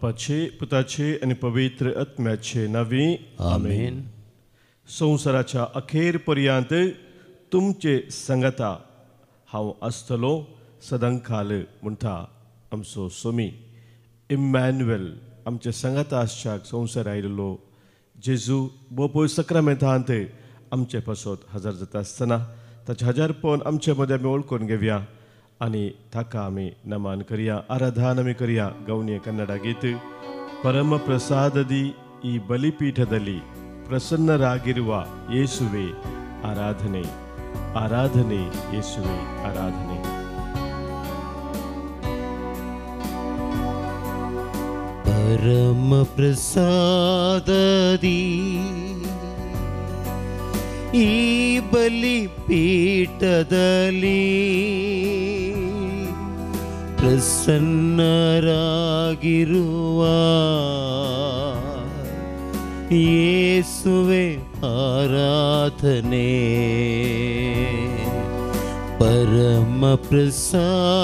बापाचे पुताचे आनी पवित्र आत्म्याचे नांवी आमेन. संवसाराच्या अखेर पर्यंत तुमचे संगता हांव आसतलो सदांकाल म्हणटा आमचो सोमी इम्मॅन्युएल. आमचे संगता आसच्याक संवसार आयिल्लो जेजू बोपोय सक्रामेंतांत आमचे पासत हजर जाता आसतना ताचें हजारपण आमचे मदें आमी वळखून घेवया आनी ताका आमी नमन करया, आराधन आमी करया. गवणीय कन्नड गीत परमप्रसाददी ಈ ಬಲಿಪೀಠದಲ್ಲಿ ಪ್ರಸನ್ನರಾಗಿರುವ ಯೇಸುವೆ ಆರಾಧನೆ, ಆರಾಧನೆ ಯೇಸುವೆ ಆರಾಧನೆ. ಪರಮ ಪ್ರಸಾದದಿ ಈ ಬಲಿಪೀಠದಲ್ಲಿ ಪ್ರಸನ್ನರಾಗಿರುವ ಯೇಸುವೆ ಆರಾಧನೆ. ಪರಮ ಪ್ರಸಾದದಿ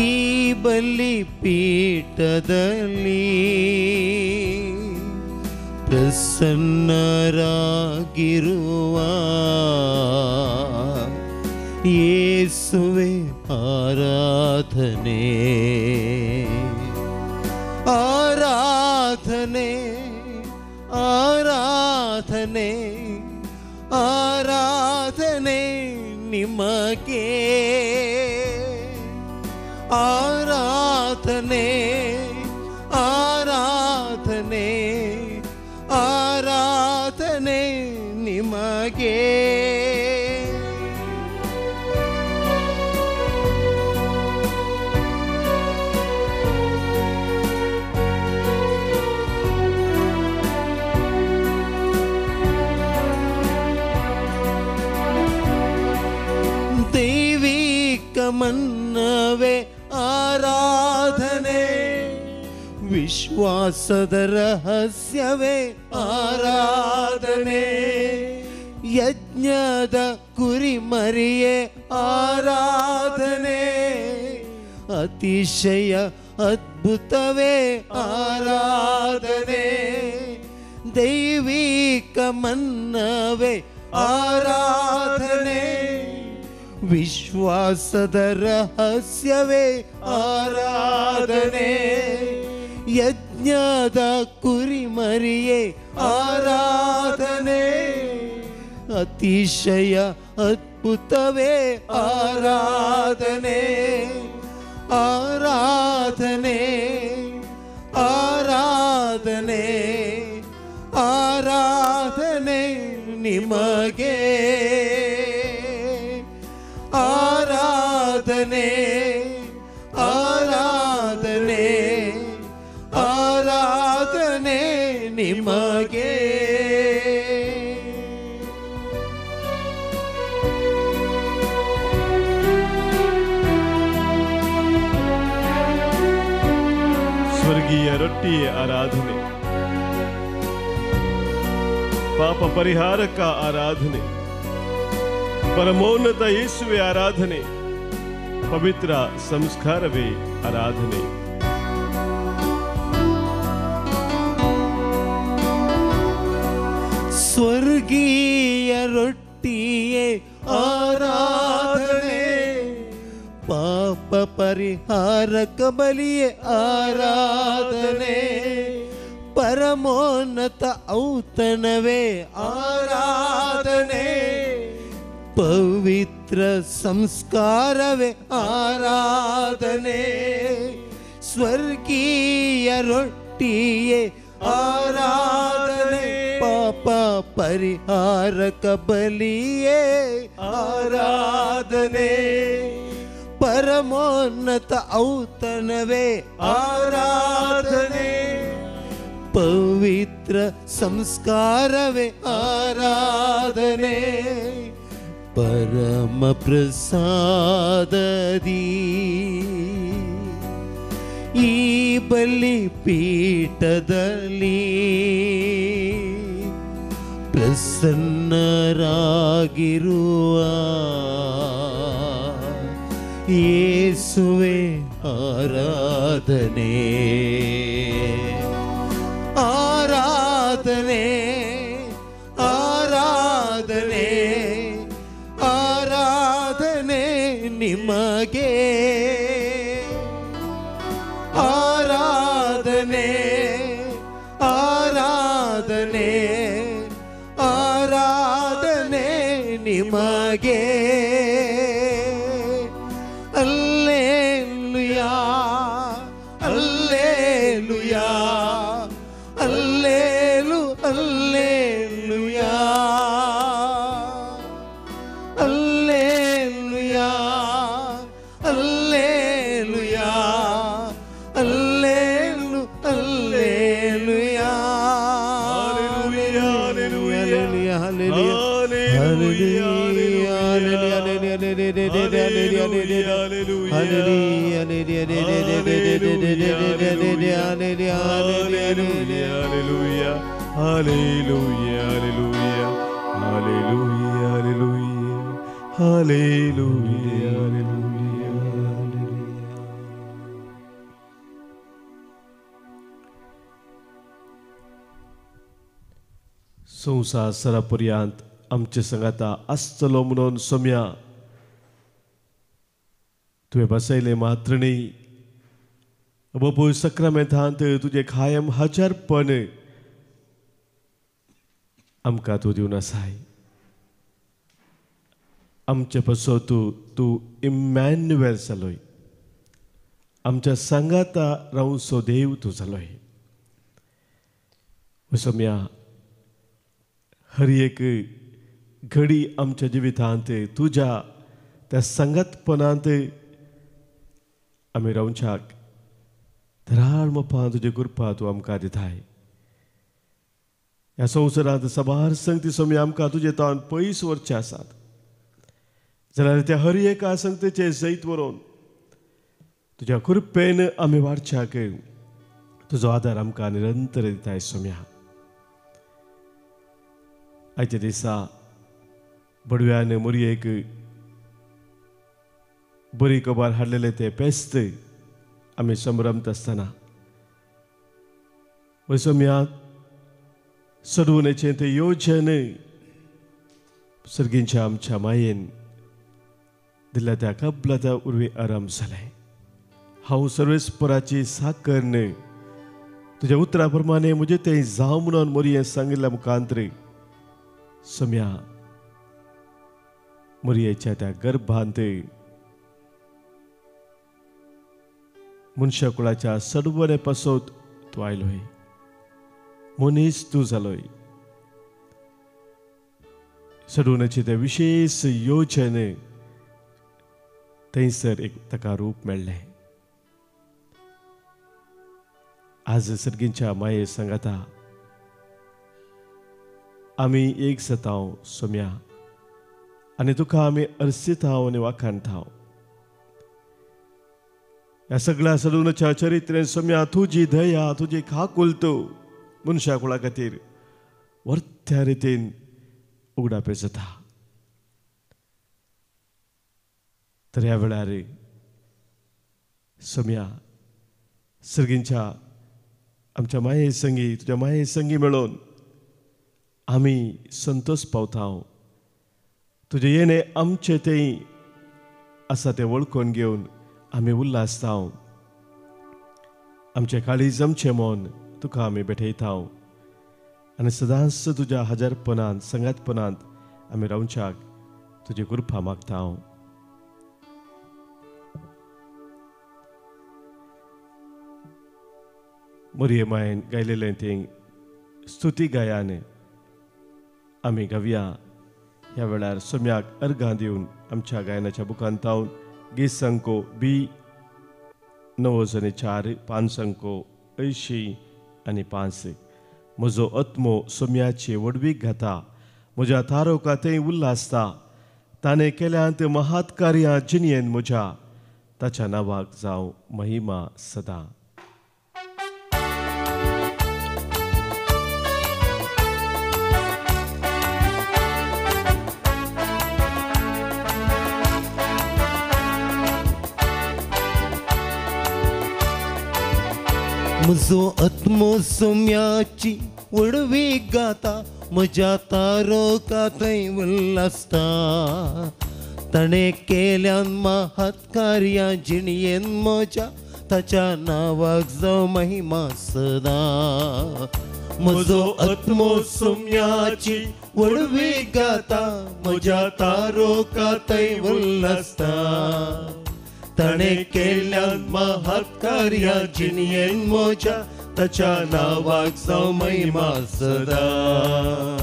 ಈ ಬಲಿಪೀಠದಲ್ಲಿ ಪ್ರಸನ್ನರಾಗಿರುವ ಯೇಸುವೆ ಆರಾಧನೆ, ಆರಾಧನೆ, ಆರಾಧನೆ, ಆರಾಧನೆ ನಿಮಗೆ, ಆರಾಧನೆ, ಆರಾಧನೆ, ಆರಾಧನೆ ನಿಮಗೆ. ದೈವಿಕ ಮನ್ನವೇ ಆರಾಧನೆ, ವಿಶ್ವಾಸದ ರಹಸ್ಯವೇ ಆರಾಧನೆ, ಯಜ್ಞದ ಕುರಿಮರಿಯೇ ಆರಾಧನೆ, ಅತಿಶಯ ಅದ್ಭುತವೇ ಆರಾಧನೆ, ದೈವಿಕ ಮನ್ನವೇ ಆರಾಧನೆ, ವಿಶ್ವಾಸದ ರಹಸ್ಯವೇ ಆರಾಧನೆ, ಯಜ್ಞದ ಕುರಿಮರಿಯೇ ಆರಾಧನೆ, ಅತಿಶಯ ಅದ್ಭುತವೇ ಆರಾಧನೆ, ಆರಾಧನೆ, ಆರಾಧನೆ, ಆರಾಧನೆ ನಿಮಗೆ, ಆರಾಧನೆ, ಆರಾಧನೆ, ಆರಾಧನೆ ನಿಮಗೆ. ಸ್ವರ್ಗೀಯ ರೊಟ್ಟಿಯೇ ಆರಾಧನೆ, ಪಾಪ ಪರಿಹಾರಕ ಆರಾಧನೆ, ಪರಮೋನ್ನತ ಯೇಸುವೆ ಆರಾಧನೆ, ಪವಿತ್ರ ಸಂಸ್ಕಾರವೇ ಆರಾಧನೆ. ಸ್ವರ್ಗೀಯ ರೊಟ್ಟಿಯೇ ಆರಾಧನೆ, ಪಾಪ ಪರಿಹಾರಕ ಬಲಿಯೇ ಆರಾಧನೆ, ಪರಮೋನ್ನತ ಔತಣವೇ ಆರಾಧನೆ, ಪವಿತ್ರ ಸಂಸ್ಕಾರವೇ ಆರಾಧನೆ, ಸ್ವರ್ಗೀಯ ರೊಟ್ಟಿಯೇ ಆರಾಧನೆ, ಪಾಪ ಪರಿಹಾರಕ ಬಲಿಯೇ ಆರಾಧನೆ, ಪರಮೋನ್ನತ ಔತಣವೇ ಆರಾಧನೆ, ಪವಿತ್ರ ಸಂಸ್ಕಾರವೇ ಆರಾಧನೆ, ಪರಮ ಪ್ರಸಾದದಿ ಈ ಬಲಿಪೀಠದಲ್ಲಿ ಪ್ರಸನ್ನರಾಗಿರುವ ಯೇಸುವೆ ಆರಾಧನೆ ಆರಾಧನೆ ಆರಾಧನೆ ಆರಾಧನೆ ನಿಮಗೆ ಆರಾಧನೆ ಆರಾಧನೆ ಆರಾಧನೆ ನಿಮಗೆ ಅಲ್ಲೇಲುಯಾ ಅಲ್ಲೇಲುಯಾ ಅಲ್ಲೇಲು ಅಲ್ಲೇಲುಯಾ ಅಲ್ಲೇಲುಯಾ ಅಲ್ಲೇಲುಯಾ ಅಲ್ಲೇಲು ಅಲ್ಲೇಲುಯಾ. Hallelujah, hallelujah hallelujah, hallelujah, hallelujah, hallelujah, hallelujah, hallelujah, hallelujah. संवसार सरापर्यंत आमचे संगाता आसतलो म्हणून सोम्या तुवें बसयलें मात्र न्ही बापूय सक्रामेंतांत तुजें कायम हजारपण आमकां तूं दिवन आसाय. आमचे पासत तूं तूं इमॅन्युएल जालोय, आमच्या सांगाता रावचो देव तूं जालोय. सोम्या हर एक घडी आमच्या जिवितांत तुज्या त्या सांगातपणांत आमी रावच्याक धराळ मोपान तुजे कृपा तूं आमकां दिताय. ह्या संवसारांत साबार संगती सोमी आमकां तुजे तावन पयस व्हरचे आसात, जाल्यार त्या हर एका संगतीचें जैत व्हरोन तुज्या कृपेन आमी वाडच्याक तुजो आदार आमकां निरंतर दिताय सोम्या. आयच्या दिसा बडव्यान मोरयेक बरी खबर हाडलेले ते पेस्त आमी संभ्रमत आसतना सोम्या सडवण्याचें तें योजन सर्गींच्या आमच्या मायेन दिल्या त्या कबलाच्या उर्वी आराम जालें. हांव सर्वेस्पराची साकर न्हय तुज्या उतरा प्रमाणे म्हजें तें जावं म्हणून मोरये सांगिल्ल्या मुखांतरी सोम्या मोरयेच्या त्या गर्भांत मनशाकुळाच्या सडवणे पासत तूं आयलोय, मनीस तूं जालोय. सडवण्याचे ते विशेष योजन थंयसर एक ताका रूप मेळ्ळें. आज सर्गींच्या माये सांगाता आमी एक सताव सोम्या आनी तुका आमी अर्सिताव आनी वाखाणताव. ह्या सगळ्या सडवण्याच्या चरित्रेन सोम्या तुजी दया तुजी खाकुलत मनशा कुळा खातीर वर्त्या रितीन उगडापे जाता. तर ह्या वेळार सोम्या सर्गींच्या आमच्या माये संगी तुज्या माये संगी मेळोवन आमी संतोष पावता. तुजें येणें आमचें तें आसा तें वळखून घेवन आमी उल्हासता. आमचें काळीज आमचें मन तुका आमी भेटयता आनी सदांच तुज्या हजारपणांत संगातपणांत आमी रावच्याक तुजी कृपा मागता. मोरये मायेन गायलेलें तें स्तुती गायान आमी गावया. ह्या वेळार सोम्याक अर्घां दिवन आमच्या गायनाच्या बुकांत तावन गीत संको बी 904 580 आनी 5. म्हजो आत्मो सोम्याची व्हडवीक घाता, म्हज्या तारोका थंय उल्हासता, ताणें केल्यांत महात कार्यां जिणयेन म्हज्या, ताच्या नांवाक जावं महिमा सदां. म्हजो आत्मो सोम्याची वडवी गाता, म्हज्या तारोका थंय उल्लासता. ताणें केल्यान महात कार्यां जिणयेन म्हज्या, ताच्या नांवाक जावं महिमा सदां. म्हजो आत्मो सोम्याची वडवी गाता, म्हज्या तारोका थंय उल्लासता. ताणें केल्यान महात कार्यां जिणयेन म्हज्या, ताच्या नांवाक जावं महिमा सदां.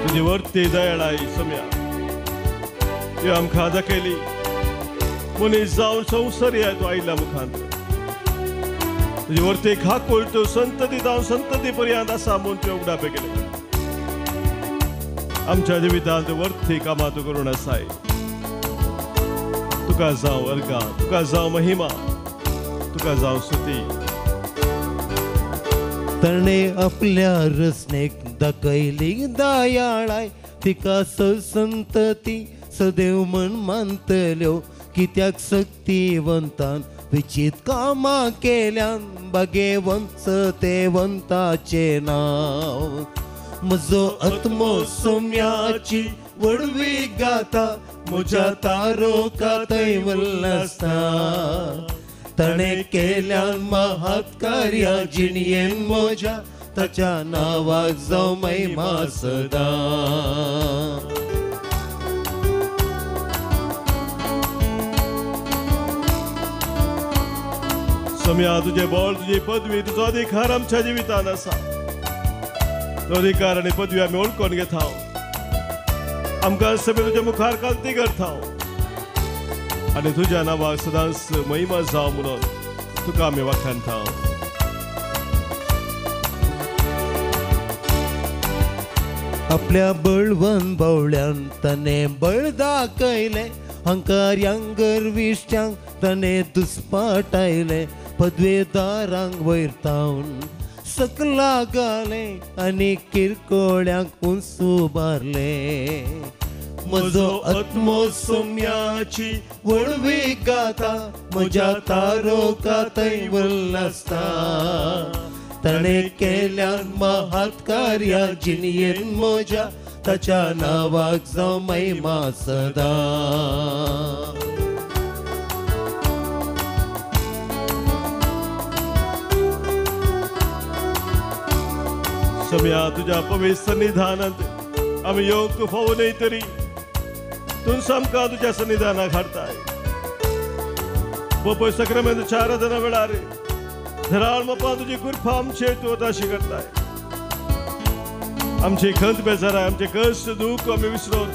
तुजी वर्ती दयाळाय सोम्या, तुवें आमकां दाखयली. मनीस जावन संवसार तूं आयला मुखांत. तुजी वर्ती खाकूळ तूं संतती जावन संतती पर्यंत आसा म्हूण तुवें उगडापे केलें. आमच्या जिवितांत वर्ती कामां तूं करून आसाय. तुका जावं अर्गां, तुका जावं महिमा, तुका जावं स्तुती. ताणें आपल्या रचनेक दाखयली दयाळाय, तिका संतती सदैव म्हण मानतल्यो. कित्याक सक्तिवंतान विचीत कामां केल्यान, भागेवंत सतेवंताचें नांव. म्हजो आत्मो सोम्याची वडवी गाता, म्हज्या तारोका थंय उल्लासता. ताणें केल्यान महात कार्यां जिणयेन म्हज्या, ताच्या नांवाक जावं महिमा सदां. सोम्या, तुजें बळ, तुजी पदवी, तुजो अधिकार आमच्या जिवितांत आसा. तो अधिकार आनी पदवी आमी वळखून घेता. आमकां सगळें तुज्या मुखार कालती करता आनी तुज्या नांवाक सदांच महिमा जावं म्हणून तुका आमी वाखाणता. आपल्या बळवंत बावळ्यान ताणें बळ दाखयलें, हंकार्यांक गर्विश्ट्यांक ताणें दुस्पाटायलें. पदवेदारांक वयर तावन सकला घालें आनी किरकोळ्यांक उंच उबारलें. म्हजो आत्मो सोम्याची वडवी गाता, म्हज्या तारोका थंय उल्लासता. ताणें केल्यान महात कार्यां जिणयेन म्हज्या, ताच्या नांवाक जावं महिमा सदां. सोम्या, तुज्या पवित्र सन्निधानांत आमी येवंक फावो न्हय तरी तूं आमकां तुज्या सन्निधानाक हाडताय. पोपय सक्रामेंताच्या आराधना वेळार धराळ मोपान तुजी कृपा आमचेर तूं उदाशी करताय. आमची खंत बेजाराय, आमचे कश्ट दूख आमी विसरून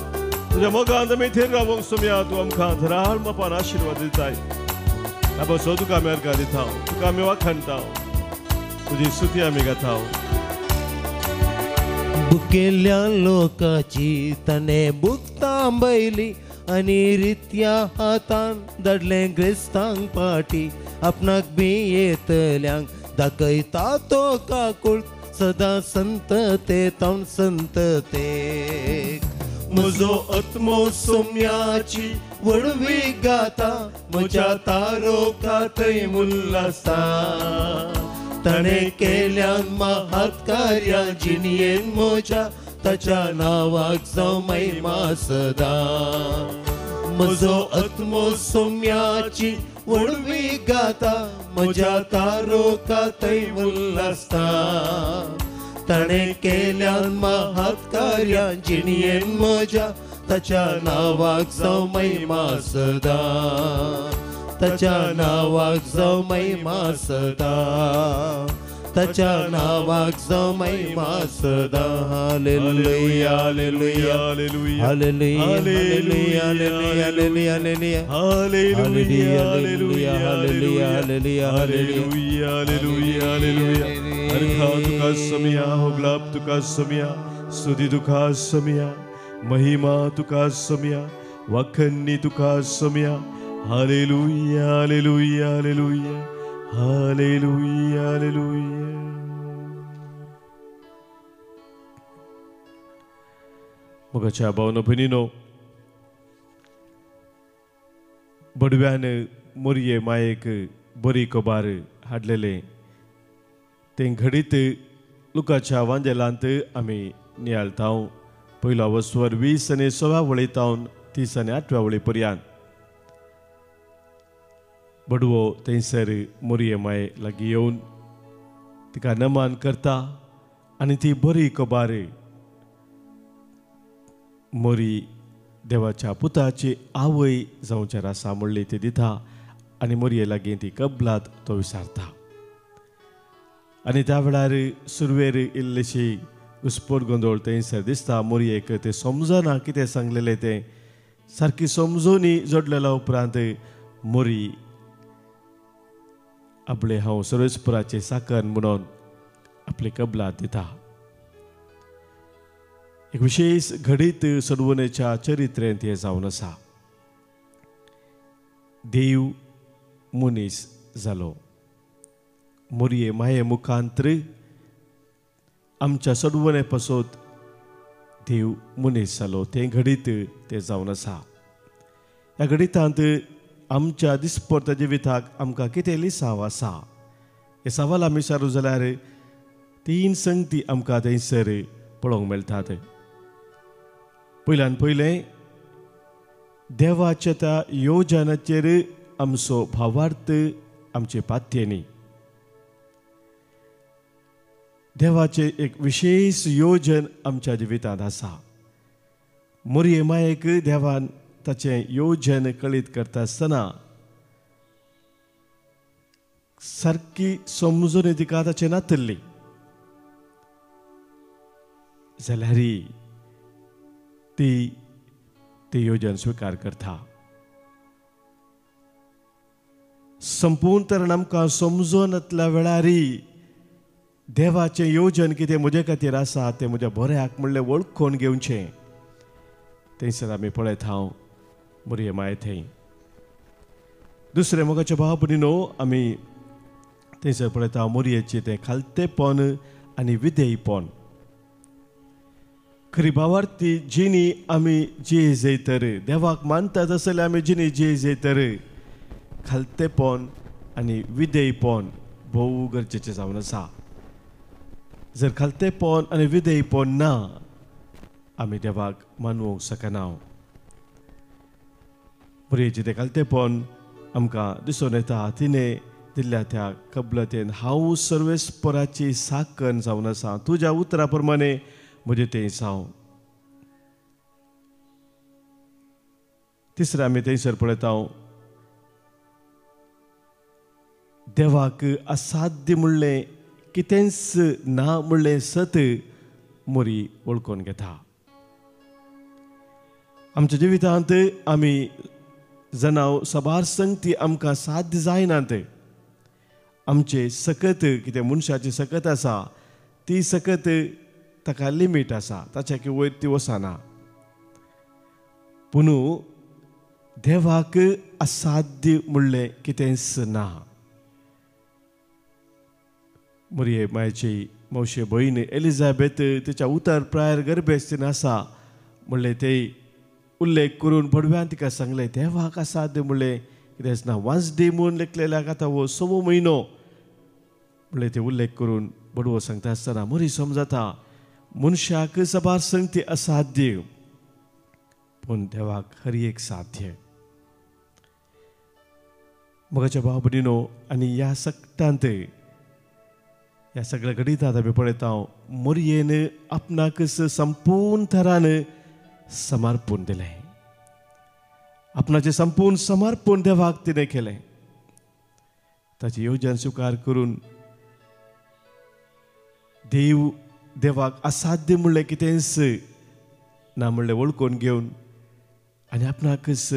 तुज्या मोगान आमी थेर रावंक सोम्या तूं आमकां धराळ मोपान आशिर्वाद दिताय. आबसो तुका आमी अर्गां दिता, तुका आमी वाखाणता, तुजी स्तुती आमी गाता. बुकेल्या लोकाची ताणें भूक थांबयली आनी रित्या हातान धाडलें ग्रेस्तांक पाटी. आपणाक बी येतल्यांक दाखयता तो काकूळ, सदां संतते तावन संतते. म्हजो आत्मो सोम्याची वडवी गाता, म्हज्या तारोका थंय उल्लासता. ताणें केल्यान महात कार्यां जिणयेन म्हज्या, ताच्या नांवाक जावं महिमा सदां. म्हजो आत्मो सोम्याची वडवी गाता, म्हज्या तारोका थंय उल्लासता. ताणें केल्यान महात कार्यां जिणयेन म्हज्या, ताच्या नांवाक जावं महिमा सदां. ताच्या नांवाक जावं महिमा सदां. ताच्या नांवाक जावं महिमा सदां. Hallelujah, hallelujah, hallelujah, hallelujah, hallelujah, hallelujah, hallelujah, hallelujah, hallelujah, hallelujah, hallelujah, hallelujah. अर्घा तुका सोम्या, होगलाप तुका सोम्या, स्तुती तुका सोम्या, महिमा तुका सोम्या, वाखन्नी तुका Saumya. Hallelujah, hallelujah, hallelujah, hallelujah, hallelujah. मोगाच्या भावनो भयणीनो, बडव्यान मोरये मायेक बरी खबर हाडलेले तें घडीत लुकाच्या वांजेलांत आमी नियाळता. पयलो वस्वर 20 आनी 16 वळी तावन 30 आनी 8 वळी पर्यंत. बडवो थंयसर मोरये माये लागीं येवन तिका नमन करता आनी ती बरी खबर मोरी देवाच्या पुताची आवय जावचेर आसा म्हणली ती दिता आनी मोरये लागीं ती कबलात तो विचारता. आनी त्या वेळार सुरवेर इल्लीशी घुस्पट गोंदळ थंयसर दिसता. मोरयेक तें समजना कितें सांगलेलें तें सारकी समजूनी जोडलेल्या उपरांत मोरी आपले हांव सर्वेस्पराचें साकर म्हणून आपली कबलात दिता. एक विशेष घडीत सोडवणेच्या चरित्रेंत हें जावन आसा. देव मनीस जालो. मोरये माये मुखांत्र आमच्या सोडवणे पासत देव मनीस जालो तें घडीत तें जावन आसा. ह्या घडितांत आमच्या दिसपडत्या जिविताक आमकां कितें लिसांव आसा हे सवाल आमी विचारू जाल्यार 3 संगती आमकां थंयसर पळोवंक मेळटात. पयल्यान पयलें देवाच्या त्या योजनाचेर आमचो भावार्थ आमचे पात्येनी. देवाचें एक विशेष योजन आमच्या जिवितांत आसा. मोरये मायेक देवान ताचें योजन कळीत करता आसतना सारकी समजून तिका ताचें नातल्ली जाल्यार ती तें योजन स्विकार करता. संपूर्ण तरेन आमकां समजून नातल्या वेळार देवाचें योजन कितें म्हजे खातीर आसा तें म्हज्या बऱ्याक म्हणलें वळखून घेवचें. थंयसर आमी पळयत हांव मोरये माये थंय. दुसरें मोगाच्या भाव भयणीनो आमी थंयसर पळयता मोरयेचें तें खालतेपण आनी विधेयपण. खरी भावार्थी जिणी आमी जिये जय तर देवाक मानतात आसले आमी जिणी जिये जय तर खालतेपण आनी विधेयपण भोव गरजेचें जावन आसा. जर खालतेपण आनी विधेयपण ना आमी देवाक मानवंक शकना. मोरयेचें तें खालतेपण आमकां दिसून येता. तिणें दिल्ल्या त्या कबलतेन हांव सर्वेस्पराची साकन जावन आसा, तुज्या उतरा प्रमाणे म्हजें तें जावं. तिसरें आमी थंयसर पळयता देवाक असाध्य म्हणलें कितेंच ना म्हणलें सत मोरी वळखून घेता. आमच्या जिवितांत आमी जनाव साबार संगती आमकां साध्य जायनात. आमचे सकत कितें मनशाची सकत आसा ती सकत ताका लिमीट आसा, ताच्या की वयर ती वचना. पूण देवाक असाध्य म्हणलें कितेंच ना. मोरये मायची मावशे भयण एलिझाबेथ तिच्या उतर प्रायर गर्भेस्तीन आसा म्हणलें ते उल्लेख करून बडव्यान तिका सांगलें देवाक असाध्य म्हणलें कितेंच ना. वांजडी म्हूण लेखलेल्याक आतां हो 6 म्हयनो म्हणलें ते उल्लेख करून बडवो सांगता आसतना मोरी समजता मनशाक साबार संगती असाध्य पूण देवाक हर एक साध्य. मोगाच्या भाव भयणीनो आनी ह्या सगटांत ह्या सगळ्या घडितांत आमी पळयता मोरयेन आपणाकच संपूर्ण थरान समर्पण दिलें. आपणाचें संपूर्ण समर्पण देवाक तिणें केलें. ताचें योजन स्विकार करून देव देवाक असाध्य म्हणलें कितेंच ना म्हणलें वळखून घेवन आनी आपणाकच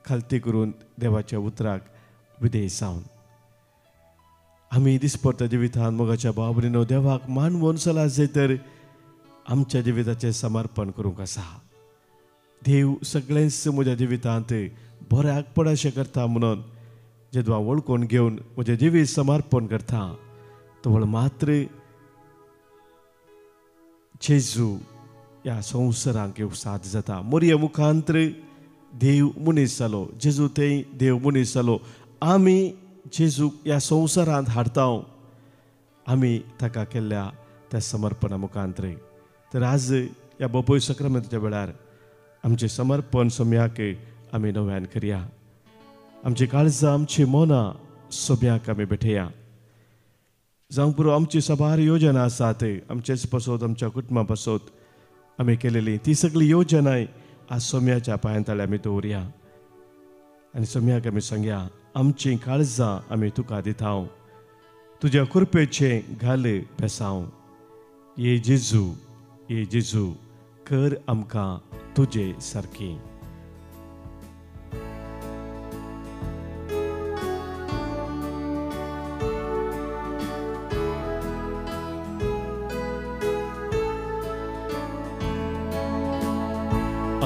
खालती करून देवाच्या उतराक विधेय जावन आमी दिसपडटा जिवितांत मोगाच्या भाव भयणीनो देवाक मानवून चला जाय तर आमच्या जिविताचें समर्पण करूंक आसा. देव सगळेंच म्हज्या जिवितांत बऱ्याक पड अशें करता म्हणून जेदवा वळखून घेवन म्हजें जिवीत समर्पण करता तवळ मात्र जेजू ह्या संवसारांक येवंक साध्य जाता. मोरये मुखांत्र देव मनीस जालो, जेजू थंय देव मनीस जालो. आमी जेजूक ह्या संवसारांत हाडटा, आमी ताका केल्ल्या त्या समर्पणा मुखांतरे. तर आज ह्या बोपोय सक्रमेंताच्या वेळार आमचें समर्पण सोम्याक आमी नव्यान करया. आमची काळजां, आमची मनां सोम्याक आमी भेटया. जावं पुरो आमची साबार योजना आसात, आमचेच पासत, आमच्या कुटुंबा पासत आमी केलेली ती सगळी योजनाय आज सोम्याच्या पांयांतले आमी दवरया आनी सोम्याक आमी सांगया, आमची काळजां आमी तुका दिता, तुज्या कृपेचें घाल बेसांव. ये जेजू, ये जेजू, कर आमकां तुजे सारकी.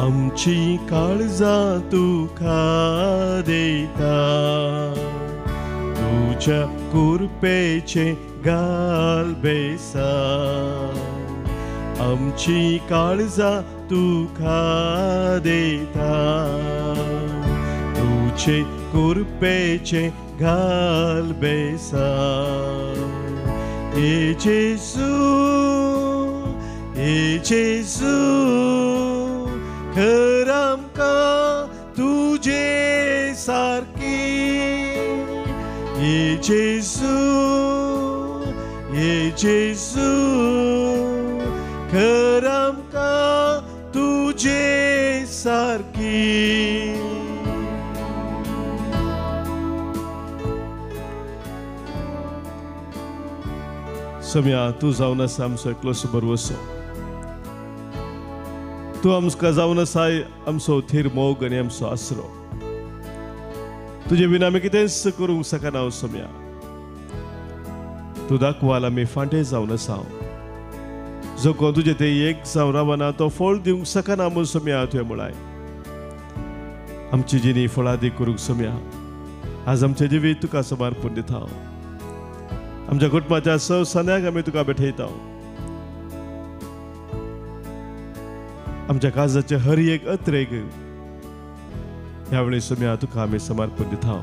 आमची काळजां तुका दिता, तुज्या कृपेचें घाल बेसा. आमची काळजां तुका दिता, तुजे कृपेचें घाल बेसा. हे जेजू, हे जेजू, कर आमकां तुजे सारकी. हे जेजू, हे जेजू, कर आमकां तुजे सारकी. सम्या, तूं जावन आसा आमचो एकलो भरवसो, तूं आमकां जावन आसाय आमचो थीर मोग आनी आमचो आसरो. तुजे विना आमी कितेंच करूंक शकना सम्या. तूं दाखवाल आमी फांटे जावन आसा. जो कोण तुजे ते एक जावन रावना तो फळ दिवंक शकना म्हूण सम्या तुवें म्हळाय. आमची जिणी फळादी करूंक सम्या. आज आमचें जिवीत तुका समर्पण दिता. आमच्या कुटुंबाच्या सव सन्याक आमी तुका भेटयता. आमच्या काळजाचे हर एक अत्रेक ह्या वेळी सम्या तुका आमी समर्पण दिता.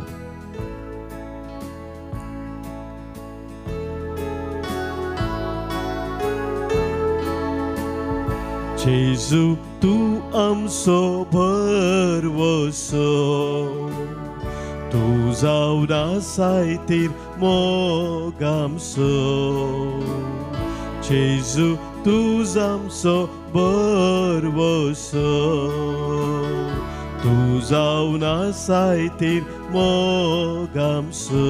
जेजू तूं आमचो भरवसो, तूं जावन आसाय तीर मोग आमचो. जेजू तूं आमचो भरवसो, तूं जावन आसाय तीर मोग आमचो.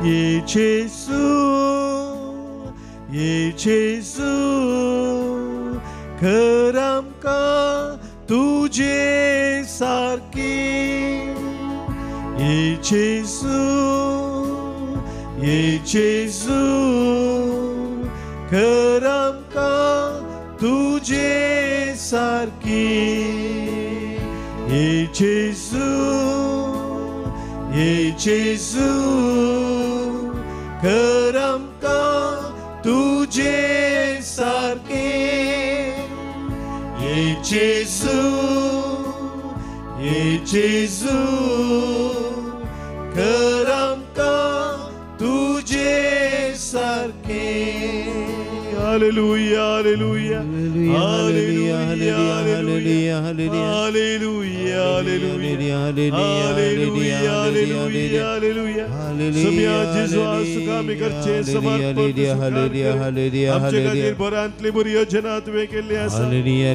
ये जेजू, ये जेजू, कर आमकां तुजे सारकी. ये जेजू, ये जेजू, कर आमकां तुजे सारकी. ये जेजू, ये जेजू, कर आमकां तुजे सारकी. ये जेजू, ये जेजू, कर आमकां तुजे सारके. Hallelujah, hallelujah, hallelujah, hallelujah, hallelujah, hallelujah, hallelujah, hallelujah. सम्या जेजू तुका आमी करचें समर्पण आमचे खातीर बरांतली बरी योजना तुवें केल्ली आसा.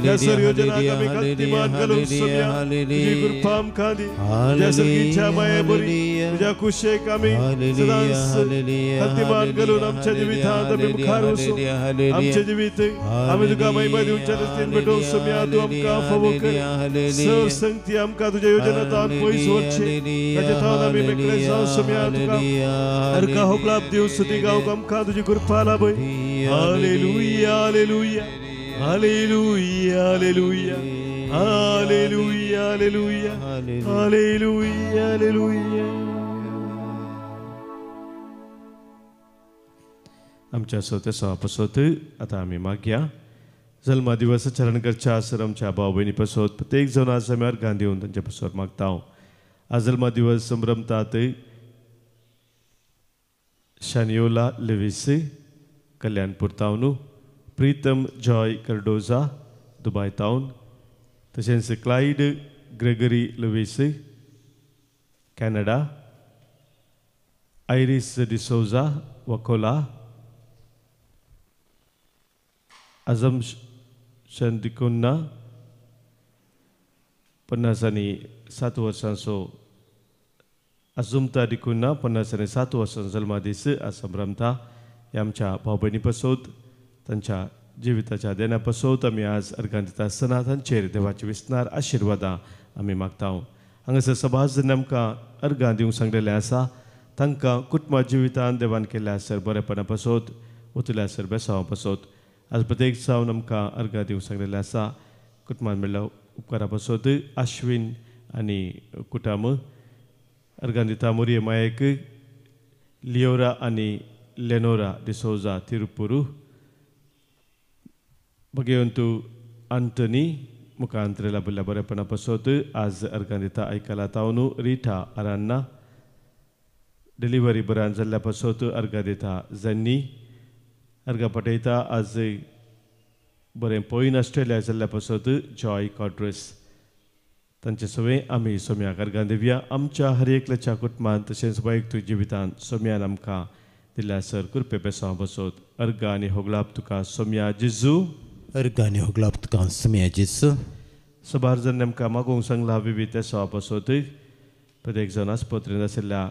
ह्या सर योजनाक आमी खातीमान घालूंक सम्या तुजी कृपा आमकां दी. तुज्या सर्गीच्या माये बरी तुज्या कुशेक आमी सदांच खातीमान घालून आमच्या जिवितांत आमी मुखार वचूं. आमचें जिवीत आमी तुका महिमा दिवच्या रस्त्यान भेटोवंक सम्या तूं आमकां फावो कर. सर संगती आमकां तुज्या योजनांत पयस वचचें ताचे थावन आमी मेकळे जावं सम्या. तुका हरका होकलाप दिवं स्तुती गावंक आमकां तुजी कृपा लाभय. Hallelujah, hallelujah, hallelujah, hallelujah, hallelujah, hallelujah, hallelujah, hallelujah. आमच्या सोते सभापसोत आतां आमी मागया. जल्मा दिवस आचरण करच्या सर आमच्या भाव भयणी पसोत प्रत्येक जावन आज आमी अर्गां दिवन तांच्या पसोत मागता. आज जल्मा दिवस संभ्रमतात शानियोला लेविस कल्याणपूर तावनू, प्रीतम जॉय कर्डोजा दुबाय तावन, तशेंच Clyde Gregory Lewis Canada, Iris D'Souza Vakola, Azam Chandikkunna 50 आनी 7 वर्सांचो अजुमता डिकुन्ना 50 आनी 7 वर्सांचो जल्मादीस आज संभ्रमता. ह्या आमच्या भाव भयणी पसोत तांच्या जिविताच्या देण्या पसोत आमी आज अर्गां दिता आसतना तांचेर देवाचे विस्नार आशिर्वादां आमी मागता. हांगासर सभाज आमकां अर्गां दिवंक सांगलेलें आसा. तांकां कुटुंबा जिवितान देवान केल्ल्या आसर बरेपणा पसोत वतल्या आसर बेसांवा पसोत आज प्रत्येक जावन आमकां अर्गां दिवंक सांगलेलें आसा. कुटुंबान मेळ्ळ्या उपकारा पसोत आश्विन आनी कुटाम अर्गां दिता. मोरये मायक लियोरा आनी लेनोरा डिसोजा तिरुपुरू, भगेवंतू आंतनी मुखांतरेला बल्ल्या बरेपणा पसोत आज अर्गां दिता. आयकला तावनू रिटा आरान्ना डिलिव्हरी बऱ्यान जाल्ल्या पसोत अर्गां दिता. जन्नी अर्गां पटयता. आज बरें पॉयन ऑस्ट्रेलिया जाल्ल्या पसोत जॉय कॉड्रेस तांचे सवें आमी सोम्याक अर्गां दिवया. आमच्या हर एकल्याच्या कुटुंबान तशेंच वैयक्तीक जिवितान सोम्यान आमकां दिल्या सर कृपे बेसांव बसोत अर्गां आनी होगलाप तुका सोम्या जेजू. अर्गां आनी होगलाप तुका सोम्या जेजू. सबार जण आमकां मागूंक सांगला विविध तेसांवा पसोत प्रत्येक जण आस्पत्रेंत आशिल्ल्या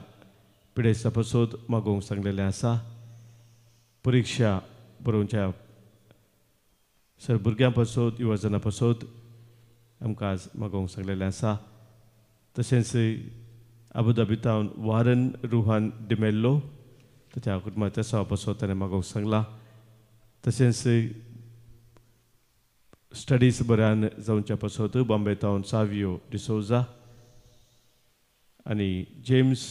पिडेस्ता पसोत मागूंक सांगलेलें आसा. परिक्षा बरोवच्या सर भुरग्यां पसोत युवजना पसोत आमकां आज मागोवंक सांगलेलें आसा. तशेंच आबुधाबी तावन वारन रुहान डिमेल्लो ताच्या कुटुंबाच्या सवा पसोत ताणें मागोवंक सांगलां. तशेंच स्टडीज बऱ्यान जावच्या पसोत बॉम्बे तावन सावियो डिसोजा आनी जेम्स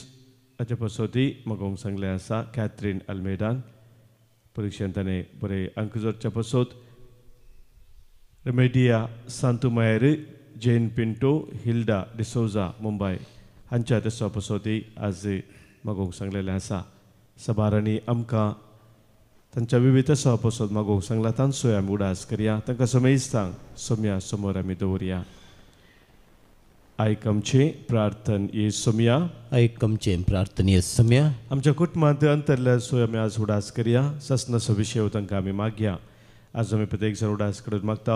हाचे पसोतय मागोवंक सांगलें आसा. कॅथरीन अल्मेडान परिक्षेंत ताणें बरे अंक जोडच्या पसोत रेमेडिया सांतुमायर जेन पिंटो हिल्डा डिसोजा मुंबय हांच्या तेसो पसोती आज मागोवंक सांगलेलें आसा. सबारांनी आमकां तांच्या विविध सभापसोत मागोवंक सांगला तांचोय आमी उडास करया. तांकां समेस्तांक सोम्या समोर आमी दवरया. आयक आमचें प्रार्थन ये सोम्या. आयक आमचें प्रार्थन ये सोम्या. आमच्या कुटुंबांत अंतरल्या सोय आमी आज उडास करया. ससनाचो विशय तांकां आमी मागया. आज आमी प्रत्येक जण उडास करून मागता.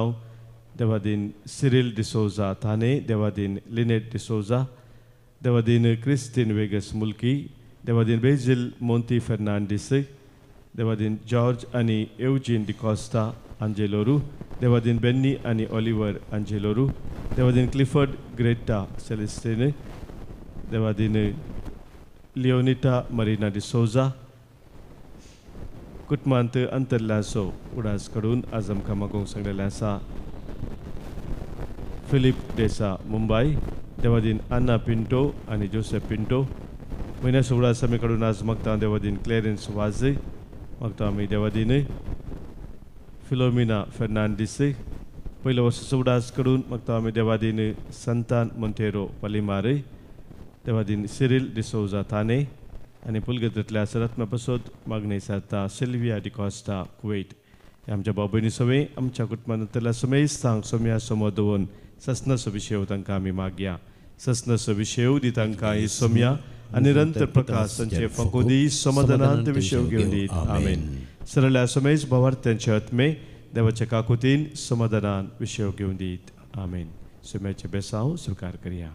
देवादीन सिरील डिसोजा थाने, देवादीन लिनेट डिसोजा, देवादीन क्रिस्तीन वेगस मुल्की, देवादीन बेजील मोंती फेर्नांडीस, देवादीन जॉर्ज आनी एवजीन डिकॉस्टा आंजेलोरू, देवादीन बेन्नी आनी ऑलिवर आंजेलोरू, देवादीन क्लिफर्ड ग्रेटा सेलिस्टीन, देवादीन लियोनिटा मरिना डिसोजा कुटुंबांत अंतरल्याचो उडास काडून आज आमकां मागोवंक सांगलेलें आसा. फिलीप डेसा मुंबय, देवादीन अन्ना पिंटो आनी जोसेफ पिंटो म्हयन्याचो उडास आमी काडून आज मागता. देवादीन क्लेरन्स वाज मागता आमी. देवादीन फिलोमिना फेर्नांडीस पयलो वर्साचो उडास काडून मागता आमी. देवादीन संतान Monteiro polymer, Devadin Cyril D'Souza थाने आनी पुलगेंतल्या सरात्मा पसोत मागणी सारता सिल्विया डिकॉस्टा कुवेट. आमच्या भाव भयणी सवे आमच्या कुटुंबांतल्या समेस्तांक सोम्या समोर दवरून ससनाचो विशय तांकां आमी मागया. ससनाचो विशय दी तांकां ही सोम्या आनी निरंतर प्रकाश तांचे फांको दी समाधानांत विशय घेवन दीत. आमेन. सरळ्या समेज भावार्थ्यांचे आत्मे देवाच्या काकुतीन समाधानान विशय घेवन दीत. आमेन. सोम्याचे बेसांव स्विकार करया.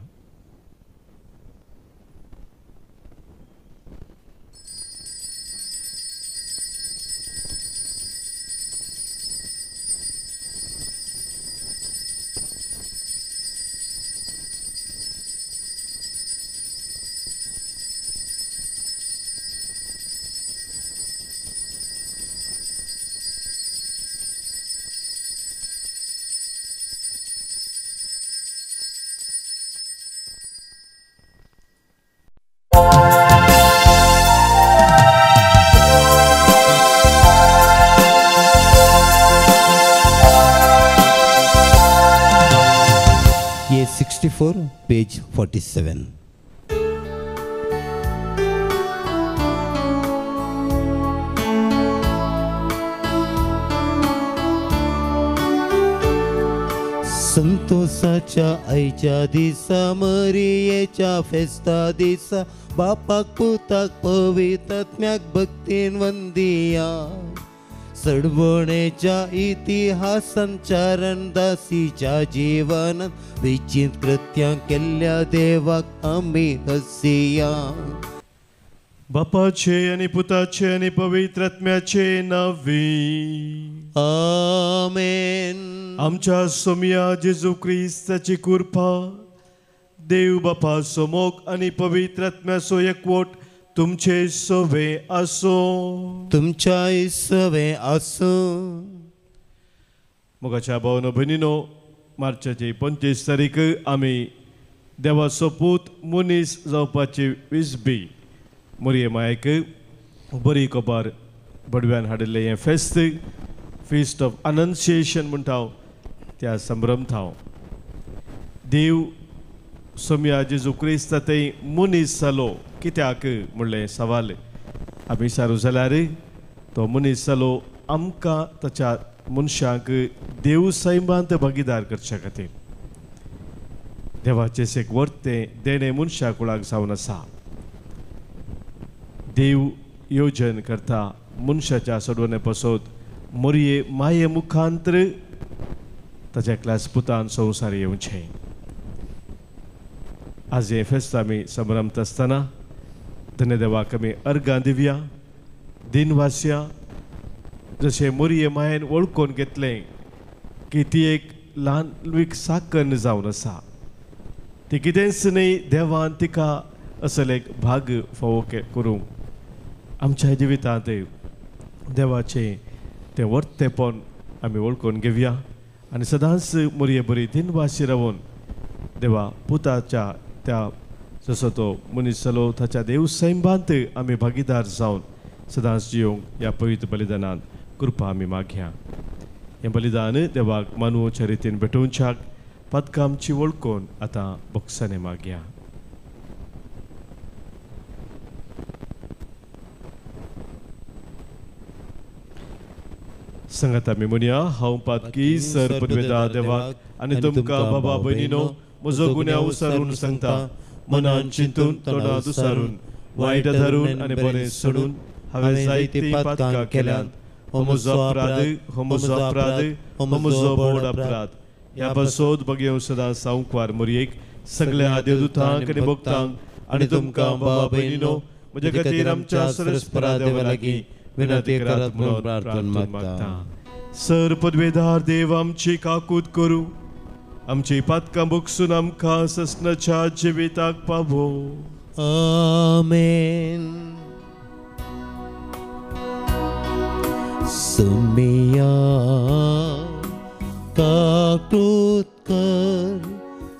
364, page 47. संतोषाच्या आयच्या दिसा, मरियेच्या फेस्ता दिसा, बापाक पुताक पवित्रात्म्याक भक्तीन वंदिया. सडवणेच्या इतिहासान चरणदासीच्या जीवनात विचित कृत्यां केल्ल्या देवाक आमी हसिया. बापाचे आनी पुताचे आनी पवित्र आत्म्याचे नांवी आमेन. आमच्या सोमया जेजू क्रिस्ताची कृपा, देव बापाचो मोग आनी पवित्र आत्म्याचो एकवट तुमचे सवे आसूं. तुमच्याय सवे आसूं. मोगाच्या भावनो भयणीनो, मार्चाची 25 तारीख आमी देवाचो पूत मनीस जावपाची विसबी मोरये मायक बरी खबर बडव्यान हाडिल्लें हें फेस्त, फिस्ट ऑफ अनन्सिएशन म्हणटा त्या संभ्रमता. देव सोमया जेजू क्रिस्त थंय मनीस जालो कित्याक म्हणलें सवाल आमी सारू जाल्यार तो मनीस जालो आमकां ताच्या मनशांक देव सैमांत भागीदार करच्या खातीर. देवाचें एक वर्तें देणें मनशा कुळाक जावन आसा. देव योजन करता मनशाच्या सोडवणे पासत मोरये माये मुखांतर ताच्या क्लास पुतान संवसार येवचें. आज हें फेस्त आमी संभ्रमता आसतना धन्य देवाक आमी अर्गां दिवया, दिनवासया. जशें मोरये मायेन वळखून घेतलें की ती एक ल्हान साकन जावन आसा, ती कितेंच न्हय देवान तिका असले एक भाग फावो करूंक आमच्या जिवितांत देवाचें तें वर्तेपण आमी वळखून घेवया आनी सदांच मोरये बरी दिनवासी रावन देवा पुताच्या त्या जसो तो मनीस जालो ताच्या देव सैमांत आमी भागीदार जावन सदांच जियोंक ह्या पवित्र बलिदानांत कृपा आमी मागया. हें बलिदान देवाक मानवच्या रितीन भेटोवच्याक पातकामची वळखून आतां बोक्सांनी मागया. संगत आमी म्हणया, हांव पातकी सर पदवेदा देवाक आनी तुमकां बाबा भयणीनो म्हजो गुन्यांव उसारून सांगता, मनान चिंतून तोंडात उसारून वायट धरून आनी बरें सोडून हांवें जायतीं पातकां केल्यांत. हो म्हजो अपराध, हो म्हजो अपराध, हो म्हजो व्हड अपराध. ह्या पासत बगेव सदां सावंकवार मोरयेक सगळ्या देवदूतांक आनी भक्तांक आनी तुमकां बाबा भयणीनो म्हजे खातीर आमच्या सरस्परा देवा लागीं विनंती करात म्हणून प्रार्थना मागता. सर पदवेदार देव आमची काकूत करूं, आमची पातकां भोगसून आमकां ससनाच्या जिविताक पावो. आमेन. सुमिया काकूत कर,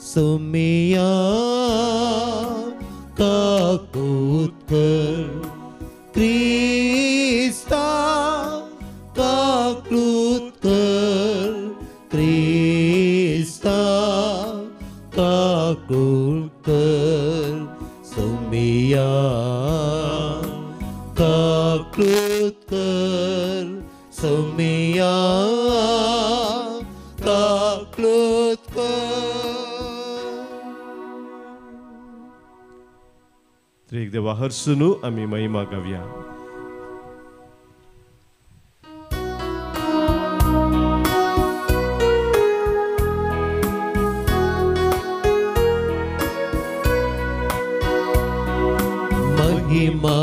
सुमिया काकूत कर, क्रिस्ता काकूत कर, क्रिस्ता काकूत कर, सुमिया काकूत कर, सुमिया काकूत कर. त्रिक देवा हरसुनू आमी महिमा गावया. महिमा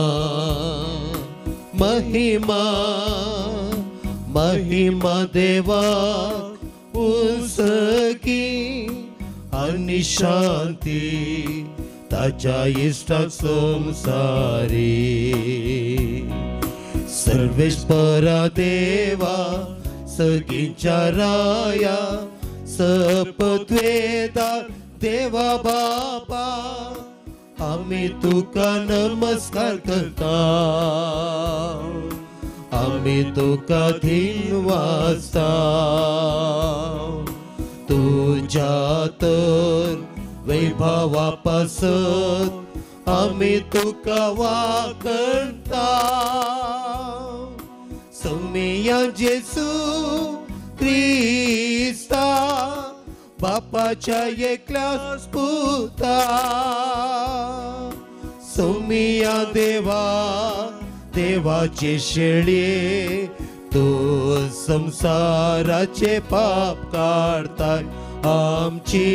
महिमा महिमा देवा उसकी आनी शांती ताच्या इश्टाक संवसारी. सर्वेस्परा देवा सगींच्या राया सपत्वेदा देवा बापा आमी तुका नमस्कार करता, आमी तुका धीन वाचता. तुज्या तर वैभवा पासत आमी तुका वाकणता. सोम्या जेसू क्रिस्ता बापाच्या एकल्याच पुता, सोम्या देवा देवाचे शेळये तूं संसाराचे पाप काडताय आमची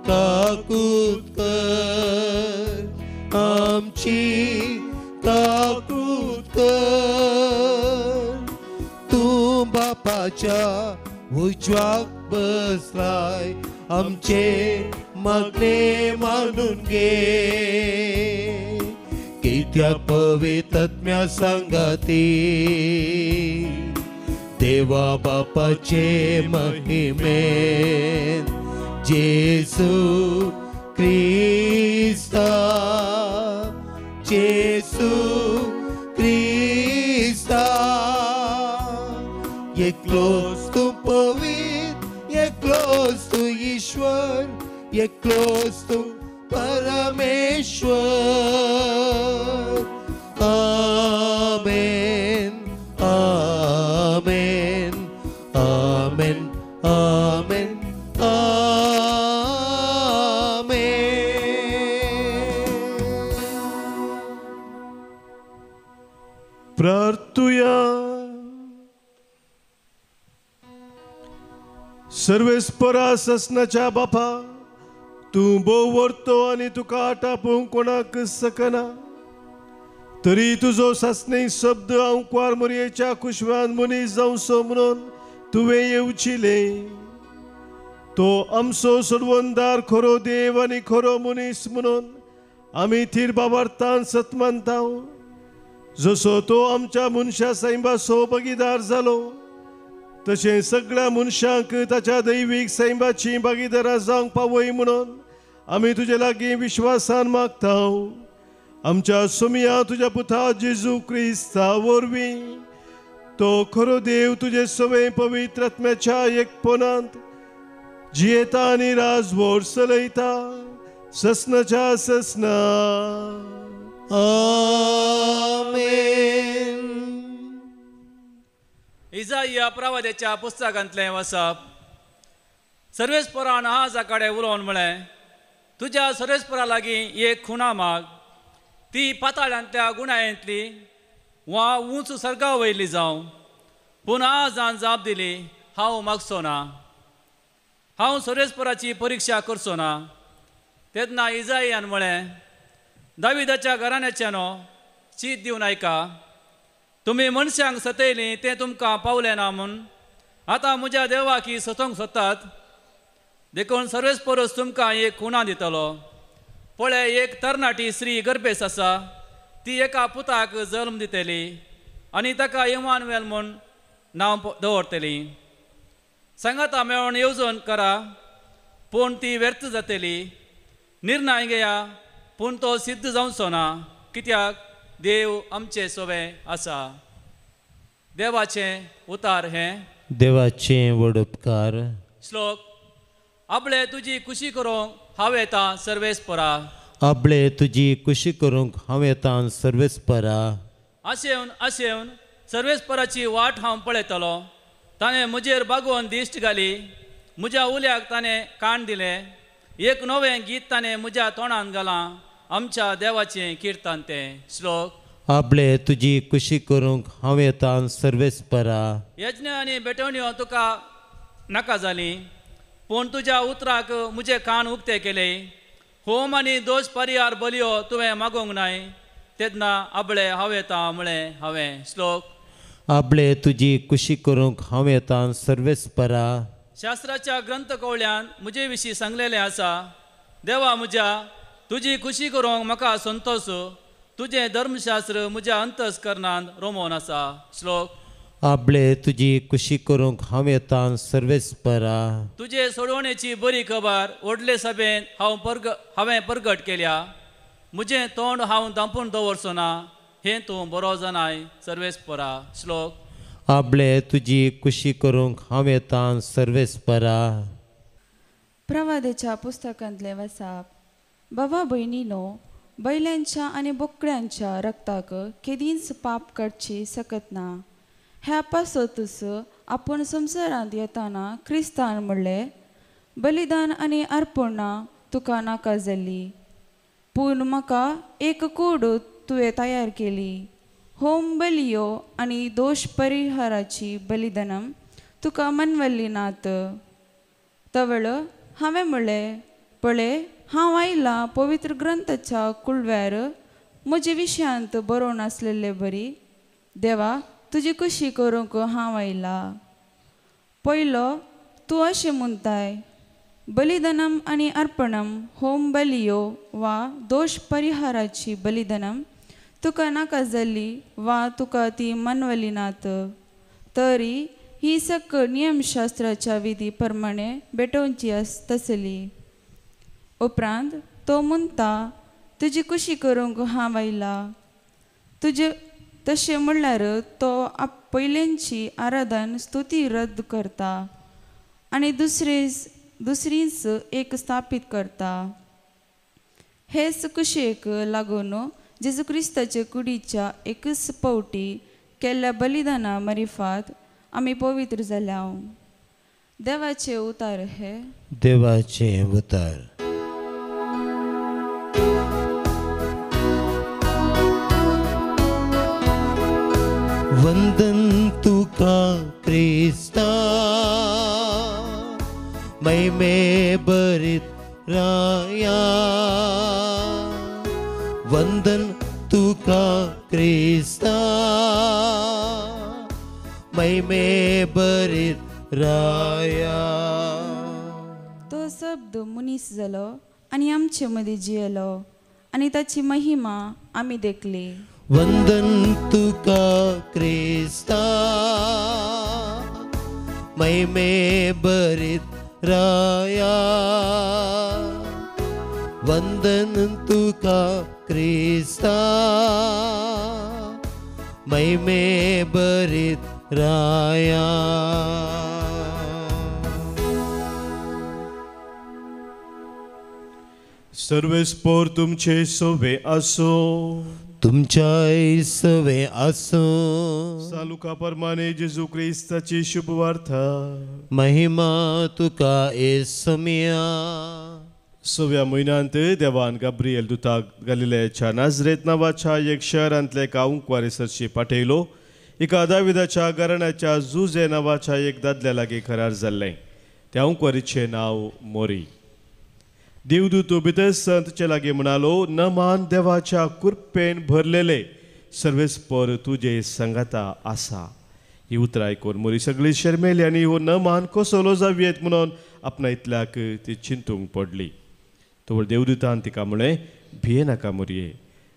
काकूत कर, आमची काकूत कर. तूं बापाच्या उजव्याक बसलाय आमचे मागणे मानून घे, कित्याक पवित्र सांगाती देवा बापाचे महिमेन जेसू क्रिस्ता, जेसू क्रिस्ता. एकलोच तूं पवित्र, एकलोच तूं ईश्वर, एकलोच तूं परमेश्वर. आमेन आमेन आमेन आमेन आमेन. प्रार्थुया. सर्वेस्परा ससनाच्या बापा, तूं भोव व्हरतो आनी तुका आटापूंक कोणाक सकना, तरी तुजो सासणी शब्द आंकवार मोरयेच्या कुशव्यान मनीस जावचो म्हणून तुवें येवचिलें. तो आमचो सोडवणदार, खरो देव आनी खरो मनीस म्हणून आमी थीर बाबार्थान सत मानता. जसो तो आमच्या मनशा सैंबाचो भागीदार जालो तशें सगळ्या मनशांक ताच्या दैवीक सैंबाची भागीदारां जावंक पावय म्हणून आमी तुजे लागीं विश्वासान मागता. आमच्या सोमिया तुज्या पुता जेजू क्रिस्ता वरवीं तो खरो देव तुजे सवे पवित्र आत्म्याच्या एकपणांत जियेता आनी राजवट चलयता ससनाच्या ससना. आमेन. इजाइया प्रवाद्याच्या पुस्तकांतलें वसप. सर्वेस्परान आहाजा कडेन उलोवन म्हळें, तुज्या सर्वेस्परा लागीं एक खुणा माग, ती पाताळ्यांतल्या गुणायेंतली वा उंच सर्गा वयली जावं. पूण आहाजान जाप दिली, हांव मागचो ना, हांव सर्वेस्पराची परिक्षा करचो ना. तेन्ना इजाइयान म्हळें, दाविदाच्या घराण्याच्यानो चीत दिवन आयका, तुमी मनशांक सतयलीं तें तुमकां पावलें ना म्हूण आतां म्हज्या देवाक सतोवंक सोदतात. देखून सर्वेस्परस तुमकां एक खुणा दितलो. पळय, एक तरणाटी स्त्री गर्भेस आसा, ती एका पुताक जल्म दितली आनी ताका इमानुएल म्हूण नांव दवरतली. सांगाता मेळोवन येवजण करा, पूण ती व्यर्थ जातली. निर्णय घेया, पूण तो सिद्ध जावचो ना, कित्याक देव आमचे सोवे आसा. देवाचें उतार हें देवाचें व्हड उपकार. श्लोक. आपले तुजी खुशी करूंक हांव येता सर्वेस्परा, आपले तुजी खुशी करूंक हांव येता सर्वेस्परा. आशेवन आशेवन सर्वेस्पराची वाट हांव पळयतलो. ताणें म्हजेर बागोवन दिश्ट घाली, म्हज्या उल्याक ताणें कान दिलें. एक नवें गीत ताणें म्हज्या तोंडान घालां, आमच्या देवाचें किर्तन तें. श्लोक. आपले तुजी खुशी करूंक हांव येता सर्वेस्परा. यज्ञ आनी भेटवण्यो तुका नाका जाली, पूण तुज्या उतराक म्हजे कान उक्ते केले. होम आनी दोश परिहार बलयो तुवें मागूंक नाय, तेन्ना आपले हांव येता म्हळें हांवें. श्लोक. आपले तुजी खुशी करूंक हांव येता सर्वेस्परा. शास्त्राच्या ग्रंथ कवळ्यान म्हजे विशीं सांगलेलें आसा, देवा म्हज्या तुजी खुशी करूंक म्हाका संतोश, तुजें धर्मशास्त्र म्हज्या अंतस्करणान रोमोवन आसा. श्लोक. आपले तुजी खुशी करूंक हांव येता सर्वेस्परा. तुजे सोडवणेची बरी खबर व्हडले सभेंत हांवें परगट केल्या, म्हजें तोंड हांव धांपून दवरचो ना, हें तूं बरो जाणाय सर्वेस्परा. श्लोक. आपले तुजी खुशी करूंक हांव येता सर्वेस्परा. प्रवादेच्या पुस्तकांतले वसाप. बाबा भयणीनो, बैलांच्या आनी बोकड्यांच्या रक्ताक केदींच पाप काडची सकत ना. ह्या पासतूच आपूण संवसारांत येताना क्रिस्तान म्हणलें, बलिदान आनी अर्पणां तुका नाका जाल्ली, पूण म्हाका एक कूड तुवें तयार केली. होम बलियो आनी दोश परिहाराची बलिदानं तुका मनवल्ली नात. तवळ हांवें म्हणलें, पळय हांव आयलां पवित्र ग्रंथाच्या कुळव्यार म्हजे विशयांत बरोवन आसलेले बरी. देवा, तुजी खुशी करूंक हांव आयलां. पयलो तूं अशें म्हणटाय, बलिदानम आनी अर्पणम होम बलियो वा दोश परिहाराची बलिदानम तुका नाका जाल्ली वा तुका ती मनवली नात, तरी ही सक्क नियमशास्त्राच्या विधी प्रमाणे भेटोवची आसतसली. उपरांत तो म्हणटा, तुजी खुशी करूंक हांव आयला. तुजे तशें म्हणल्यार तो पयल्यांची आराधन स्तुती रद्द करता आनी दुसरीच एक स्थापीत करता. हेच कुशेक लागून जेजू क्रिस्ताचे कुडीच्या एकच पावटी केल्ल्या बलिदाना मरिफात आमी पवित्र जाल्या. देवाचे उतार हे. देवाचे उतार. वंदन तुका क्रिस्ता, महिमे भरीत राया. वंदन तुका क्रिस्ता, महिमे भरीत राया. तो शब्द मनीस जालो आनी आमचे मदीं जियेलो आनी ताची महिमा आमी देखली. वंदन तुका क्रिस्ता, महिमे भरीत राया. वंदन तुका क्रिस्ता, महिमे भरीत राया. सर्वेस्पोर तुमचे सोवे आसो, तुमच्याय सवे आसो. सालुका परमाने जेजू क्रिस्ताची शुभवार्ता. महिमा तुका येसुमिया. सव्या म्हयन्यांत देवान गाब्रिएल दुताक गालिलेच्या नाजरेत नांवाच्या एक शहरांतल्या एका उंकवारी सरशी पाठयलो. एका दाविदाच्या घराण्याच्या जुजे नांवाच्या एक दादल्या लागीं करार जाल्लें. त्या उंकवारीचें नांव मोरी. देवदूत भितर संतचे लागीं म्हणालो, नमान देवाच्या कृपेन भरलेले सर्वेस्पर तुजे संगाता आसा. ही उतरां आयकून मोरी सगळी शर्मेली आनी हो नमान कसलो जावयेत म्हणून आपणा इतल्याक ती चिंतूंक पडली. तवळ देवदूतान तिका म्हळें, भिये नाका मोरये,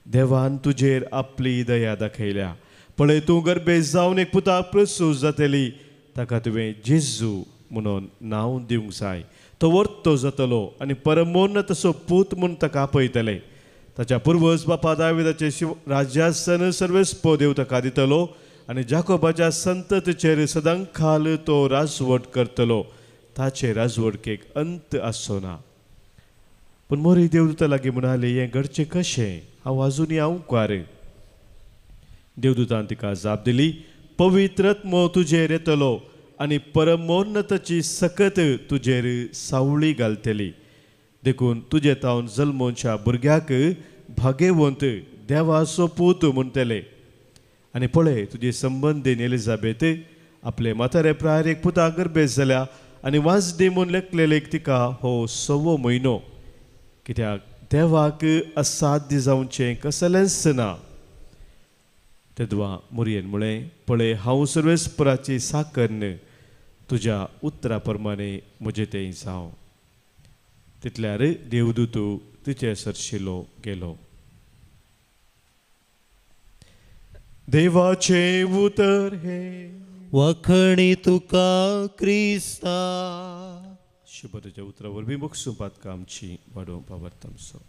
देवान तुजेर आपली दया दाखयल्या. पळय तूं गर्भेस्त जावन एक पुताक प्रसूत जातली, ताका तुवें जेजू म्हणून नांव दिवंक जाय. तो वर्तो जातलो आनी परमोन्न तसो पूत म्हूण ताका आपयतले. ताच्या पुर्वज बापा दाविदाचे शिव राज्यासन सर्वेस्पो देव ताका दितलो आनी जाकोबाच्या संततीचेर सदांकाल तो राजवट करतलो. ताचे राजवटकेक अंत आसचो ना. पूण मोरी देवदूता लागीं म्हणाले, हें घडचें कशें? हांव आजुनूय आंवकार. देवदूतान तिका जाप दिली, पवित्र आत्मो तुजेर येतलो आनी परमोन्नताची सकत तुजेर सावळी घालतली. देखून तुजे तावन जल्मोच्या भुरग्याक भागेवंत देवाचो पूत म्हणटले. आनी पळय तुजे संबंदीन एलिजाबेथ आपले म्हातारे प्रायर एक पुता गर्भेस्त जाल्या आनी वाजडी म्हूण लेखलेलेक तिका हो सवो म्हयनो. कित्याक देवाक असाध्य जावचें कसलेंच ना. तेदवा मोरयेन म्हळें, पळय हांव सर्वेस्पराची साकर्न, तुज्या उतरा प्रमाणे म्हजें तें जावं. तितल्यार देवदूत तिचे सरशिलो गेलो. देवाचें उतर हे. वखणी तुका क्रिस्ता. शुभ तुज्या उतरा वरवीं बक्षुपात आमची वाडोवंक पावरतामचो.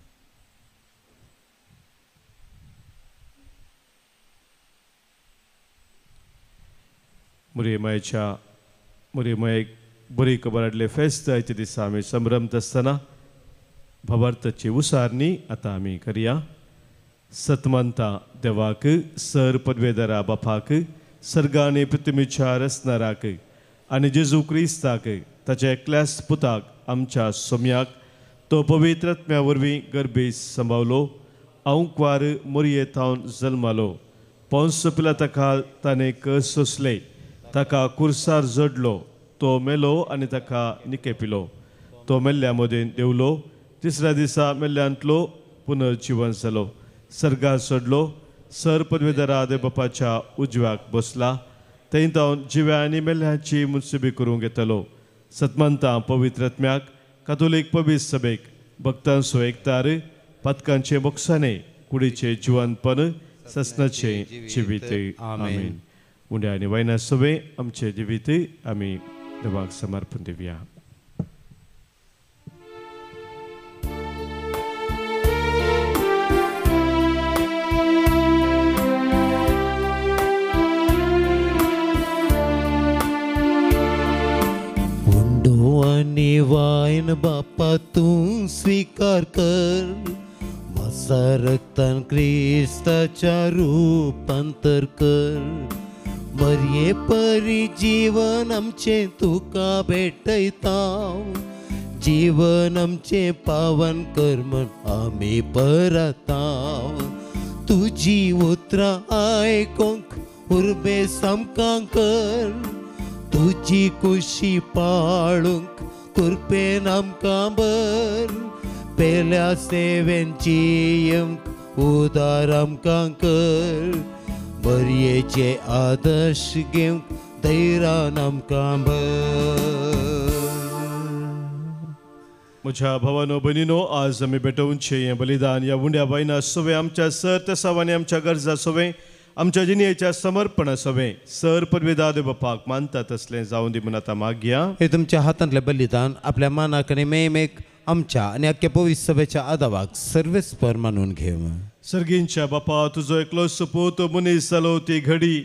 मुरे मायेक बरी खबर हाडले फेस्त आयच्या दिसा आमी संभ्रमत आसतना भावार्थाची उसारणी आतां आमी करया. सतमंता देवाक, सर पदवेदारा बापाक, सर्गा आनी पृथ्वीच्या रचणाराक आनी जेजू क्रिस्ताक ताच्या एकल्याच पुताक आमच्या सोम्याक तो पवित्र आत्म्या वरवीं गर्भेस सांबावलो, आंकवार मोरये थावन जल्मालो, पोंस पिलाता ताणें कस सोंसले, ताका कुर्सार जडलो, तो मेलो आनी ताका निकेपिलो, तो मेल्ल्या मदें देवलो, तिसऱ्या दिसा मेल्ल्यांतलो पुनर्जिवन जालो, सर्गार चडलो, सर पदवेदारा देव बापाच्या उजव्याक बसला, थंय तावन जिव्या आनी मेल्ल्यांची मुनसुबी करूंक येतलो. सतमंता पवित्र आत्म्याक, कातोलीक पवित्र सभेक, भक्तांचो एकतार, पातकांचे बोक्साने, कुडीचे जिवनपण, ससनाचे जिवीत. आमेन. उंड्या आनी वायना सवे आमचे जिवीत आमी देवाक समर्पण दिवया. आनी वायन बापा तूं स्वीकार कर, म्हज्या रक्तान क्रिस्ताच्या रुपांतर कर, मरये परी जीवन आमचें तुका भेटयता, जीवन आमचें पावन कर म्हण आमी परता, तुजी उतरां आयकूंक उर्बेस आमकां कर, तुजी कुशी पाळूंक कृपेन आमकां बर, पेल्या सेवेन जियेवंक उदार आमकां कर, बरयेचे आदर्श घेवंक धैर्यान आमकां बर. म्हज्या भावानो भयणीनो, आज आमी भेटोवचें हें बलिदान ह्या उंड्या बायना सवे आमच्या सर तसावांनी आमच्या गरजा सवे आमच्या जिणेच्या समर्पणा सवे सर पदवेदा देव बापाक मानता तसलें जावं दी म्हूण आतां मागया. हे तुमच्या हातांतलें बलिदान आपल्या मानाक आनी मेमेक आमच्या आनी अख्ख्या पवित्र सभेच्या आदावाक सर्वेस्पर मानून घेव. सर्गींच्या बापा, तुजो एकलो सुपूत मनीस जालो ती घडी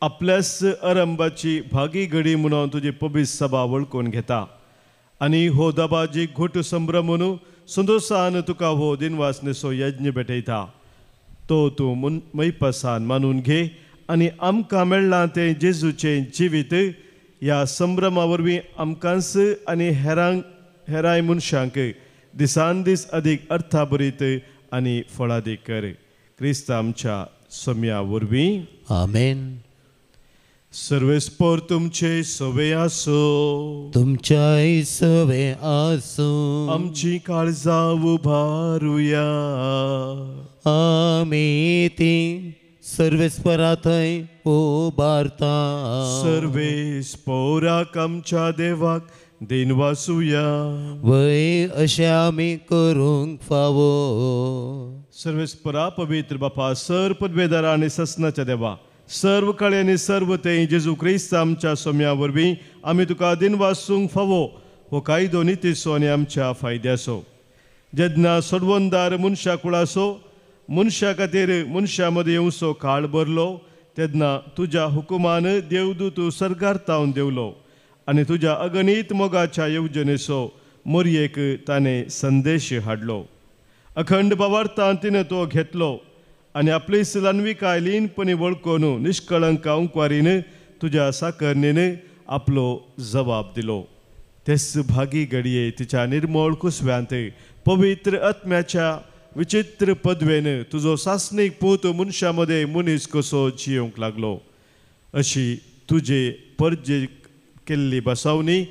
आपल्याच अरंबाची भागी घडी म्हणून तुजी पवित्र सभा वळखून घेता आनी हो दबाजी घोट संभ्रम म्हणून संतोशान तुका हो दिनवासनेचो यज्ञ भेटयता, तो तूं मैपासान मानून घे आनी आमकां मेळ्ळां तें जेजूचें जिवीत ह्या संभ्रमा वरवीं आमकांच आनी हेरांक हेराय मनशांक दिसान दीस अदीक अर्थाभरीत आनी फळादीक कर. क्रिस्त आमच्या सम्या वरवीं. आमेन. सर्वेस्पर तुमचे सवे आसो, तुमच्याय सवे आसूं. आमची काळजां उबारुया, आमी ती सर्वेस्परा थंय उबारता. सर्वेस्पराक आमच्या देवाक दिनवासुया, वय अशें आमी करूंक फावो. सर्वेस्परा पवित्र बापा, सर पदवेदारा आनी ससनाच्या देवा, सर्व काळे आनी सर्व ते जेजू क्रिस्त आमच्या सोम्या वरवीं आमी तुका दिनवासूंक फावो हो कायदो नितीचो आनी आमच्या फायद्याचो. जेन्ना सोडवणदार मनशा कुळाचो मनशा खातीर मनशा मदीं येवचो काळ भरलो तेन्ना तुज्या हुकुमान देवदूत सर्गार तावन देवलो आनी तुज्या अगणीत मोगाच्या येवजणेचो मोरयेक ताणें संदेश हाडलो. अखंड भावार्थान तिणें तो घेतलो आनी आपली ल्हानविकाय लीनपणी वळखून निश्कळंक अंकवारीन तुज्या साकरणीन आपलो जबाब दिलो. तेच भागी घडये तिच्या निर्मळ कुसव्यांत पवित्र आत्म्याच्या विचित्र पदवेन तुजो सासणीक पूत मनशा मदें मनीस कसो जियोवंक लागलो. अशी तुजे परजे केल्ली बसावणी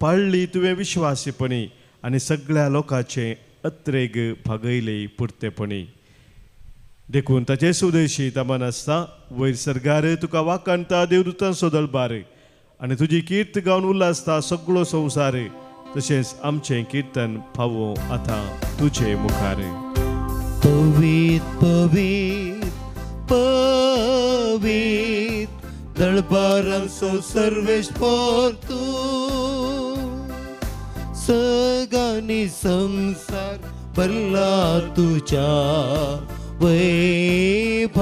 पाळ्ळी तुवें विश्वासीपणी आनी सगळ्या लोकांचें अत्रेग भागयले पुरतेपणी. देखून ताचे सुदेशी तमान आसता वयर सर्गार तुका वाखाणता देवदूतांचो दळबार आनी तुजी कीर्त गावन उल्लासता सगळो संवसार, तशेंच आमचें किर्तन फावो आतां तुजे मुखार. पवीत पवीत पवीत दळबारांचो सर्वेस्पर तूं, सगांनी संवसार भरला तुज्या वैभावान.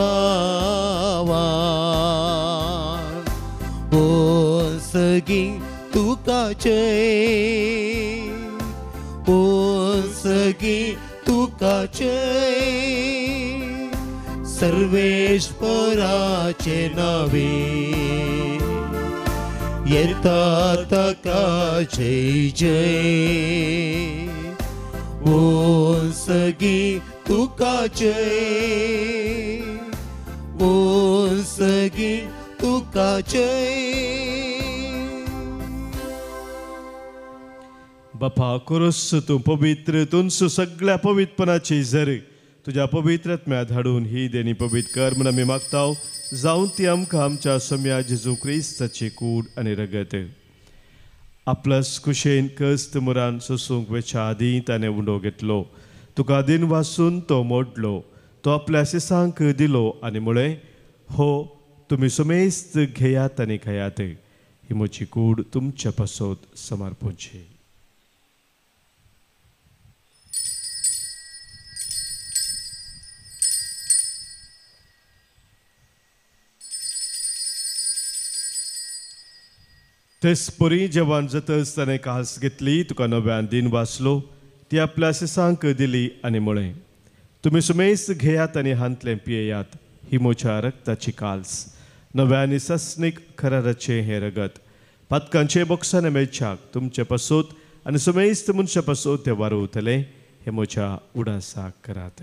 ओ सगीं तुका तुका जय, ओ सगी तुका जय, सर्वेश्वराचे नावे येता ताका जय जय, ओ सगी तुका जय, ओ सगी तुका जय। बापा कोरस तूं पवित्र तुमचो सगळ्या पवित्रपणाची जर तुज्या पवित्र आत्म्या धाडून ही देणी पवित्र कर म्हूण आमी मागता, जावन ती आमकां आमच्या सोम्या जेजू क्रिस्ताची कूड आनी रगत। आपल्यास कुशेन कस्त मुरान सोसूंक वेच्या आदीं ताणें उंडो घेतलो, तुका दिन वासून तो मोडलो, तो आपल्या सिसांक दिलो आनी म्हळें, हो तुमी सुमेस्त घेयात आनी खायात, ही म्हजी कूड तुमच्या पासत समर्पणची। तेच परी जेवण जातच ताणें कास घेतली, तुका नव्यान दिन वाचलो, ती आपल्या सिसांक दिली आनी म्हळें, तुमी सुमेस्त घेयात आनी हांतलें पियेयात, ही म्हज्या रक्ताची काल्स, नव्या आनी सस्नीक कराराचें हें रगत, पातकांचे बोक्साने मेळच्याक तुमचे पासत आनी सुमेस्त मनशा पासत तें वारवतलें, हें म्हज्या उडासाक करात।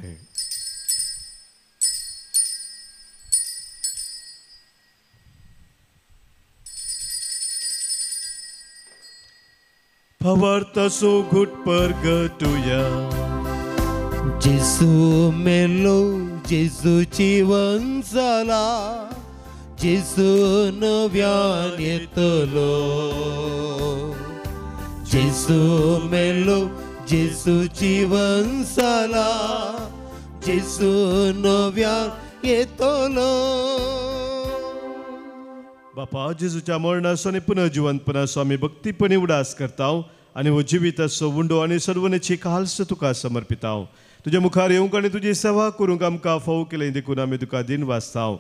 भावार्थाचो घुट परगटुया। जेजू मेलो, जेजू जिवन जाला, जेजू नव्यान येतलो, जेजू मेलो, जेजू जिवन जाला, जेजू नव्यान येतलो। बापा जेजूच्या मरणाचो आनी पुनर्जिवंतपणाचो आमी भक्तीपणी उडास करता आनी हो जिविताचो उंडो आनी सर्वनेची काल्स तुका समर्पिता। तुज्या मुखार येवंक आनी तुजी सेवा करूंक आमकां फावो केलें देखून आमी तुका दिन वाचता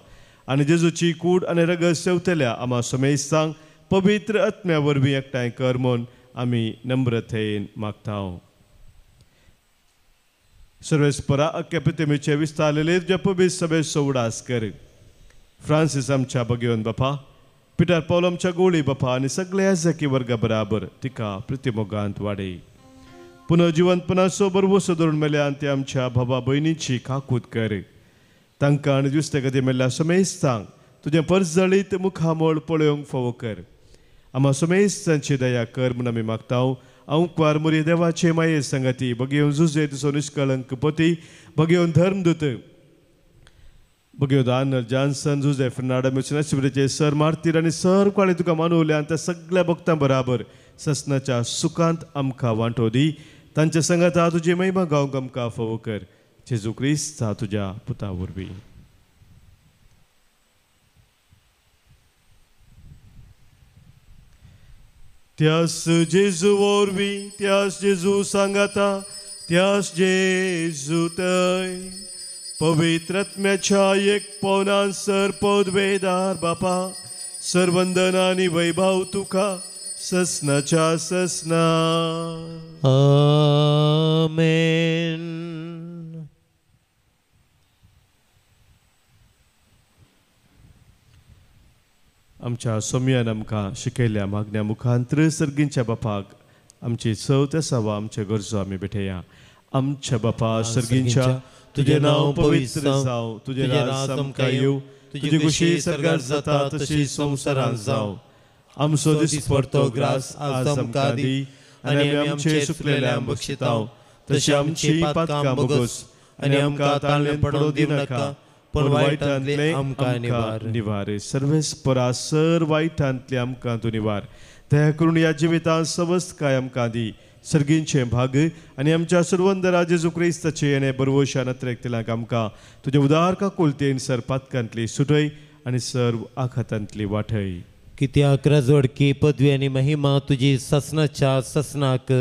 आनी जेजूची कूड आनी रगत सेवतल्या आमा समेस्तांक पवित्र आत्म्या वरवीं एकठांय कर म्हूण आमी नम्रतेन मागता। सर्वेस्परा अख्ख्या प्रतिमेचे विस्तारलेले तुज्या पवित्र सभेचो उडास कर। फ्रांसीस आमच्या बगेवन बापा, पिटर पावल आमच्या गोळी बापा आनी सगळ्या याजकी वर्गा बराबर तिका प्रतिमोगांत वाडय। पुनर्जिवंतपणाचो बरवसो धरून मेल्या ते आमच्या भावा भयणीची काकूत कर, तांकां आनी दुसरे गती मेल्ल्या समेस्तांक तुजें परजळीत मुखामळ पळोवंक फावो कर। आमा समेस्तांची दया कर म्हूण आमी मागता। अंकवार मुरी देवाचे माये संगती बगेवन जुजे तुजो निष्कळंक पती, बगेवन धर्मदूत, बगेवन आर्नल्ड जॉन्सन, जुजे फर्नांडो मिशनचे सर मार्तीर आनी सर काळे तुका मानवल्या आनी त्या सगळ्या भक्तां बराबर ससनाच्या सुखांत आमकां वांटो दी। तांच्या संगता तुजी महिमा गावंक आमकां फावो कर, जेजू क्रिस्ता तुज्या पुता वरवीं। त्यास जेजू वरवीं, त्यास जेजू सांगाता, त्यास जेजू तय पवित्र आत्म्याच्या एक पवनान सर पदवेदार बापा, सर्वंदन आनी वैभव तुका ससनाच्या ससना। आमेन। आमच्या सोम्यान आमकां शिकयल्या मागण्या मुखांत्र सर्गींच्या बापाक आमची चवथ आसा आमचे गरजो आमी भेटया। आमच्या बापा सर्गींच्या, तुजें नांव पवित्र जावं, तुजें राज आमकां येवं, तुजी खुशी सर्गार जाता तशी संवसारांत जावं। आमचो दिसपडतो ग्रास आज आमकां दी आनी आमी आमचे चुकलेल्यांक बक्षितां तशी आमची पातकां भोगोस आनी आमकां ताणलें पडूं दिवनाका, पूण वायटांतलें आमकां निवार। सर्वेस्परा सर वायटांतलें आमकां तूं निवार, दया करून ह्या जिवितांत सवस्तकाय आमकां दी। सर्गींचे भाग आनी आमच्या सर्वंदरा जेजू क्रिस्ताचे आनी बरवशान अत्रेकतल्यांक आमकां तुज्या उदार काकुळतेन सर पातकांतली सुटय आनी सर्व आघातांतली वाटय। कित्याक राजवडकी पदवी आनी महिमा तुजी ससनाच्या ससनाक।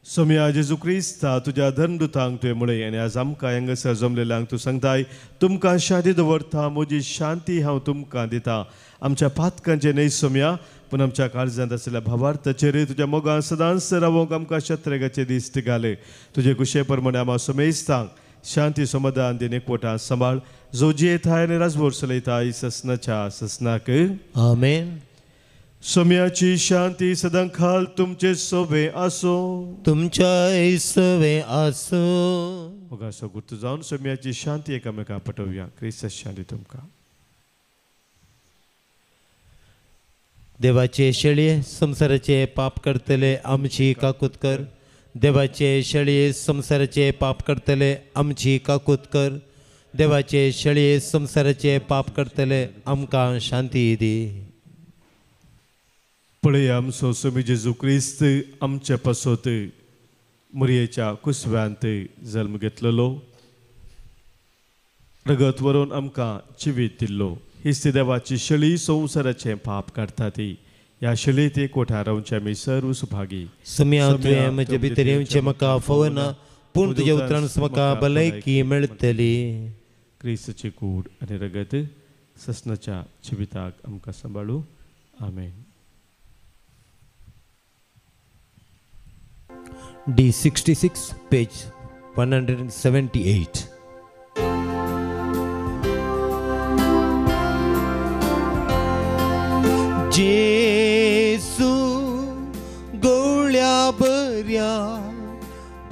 सोम्या जेजू क्रिस्ता तुज्या धर्मदूतांक तुवें म्हळें आनी आज आमकां हांगासर जमलेल्यांक तूं सांगताय, तुमकां शांती दवरता, म्हजी शांती हांव तुमकां दिता। आमच्या पातकांचें न्हय सोम्या, पूण आमच्या काळजांत आशिल्ल्या भावार्थाचेर तुज्या मोगान सदांच रावोंक आमकां शत्रेगाचे दिश्ट घाले. तुजे कुशे प्रमाणे आमा समेस्तांक शांती समाधान दिन एकवटान सांबाळ, जो जियेताय आनी राजभर चलयताय ससनाच्या ससनाक. आमेन. सोम्याची शांती सदां खाल तुमचे सोबे आसो. तुमच्या सोबे आसो. मोगाचो गुर्त जावन सोम्याची शांती एकामेका पटोवया. क्रिस्त शांती तुमकां. देवाचे शेळये संवसाराचे पाप करतले आमची काकूत कर. देवाचे शेळये संवसाराचे पाप करतले आमची काकूत कर. देवाचे शेळये संवसाराचे पाप करतले आमकां शांती दी. पळय आमचो स्वामी जेजू क्रिस्त आमचे पासत मुरयेच्या कुसव्यांत जल्म घेतलेलो, रगत वरोवन आमकां जिवीत दिल्लो. हीच ती देवाची शेळी संवसाराचें पाप काडटा ती. ह्या शेळी ती कोठार रावचे आमी सर्व सुभागी. सोम्या तुवें म्हजे भितर येवचें म्हाका फावना, पूण तुज्या उतरान म्हाका भलायकी मेळटली. क्रिस्ताची कूड आनी रगत ससनाच्या जिविताक आमकां सांबाळू. आमेन. D66, page 178. जेसू गोळ्या बऱ्या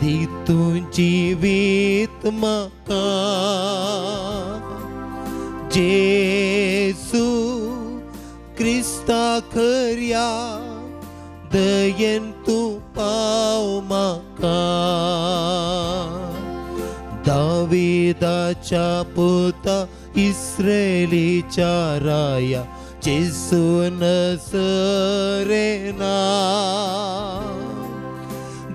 दी तूं जिवीत म्हाका. जेसू क्रिस्ता खऱ्या दयेन तूं पाव म्हाका. दाविदाच्या पुता इस्रायलीच्या राया जेसू नसरेना.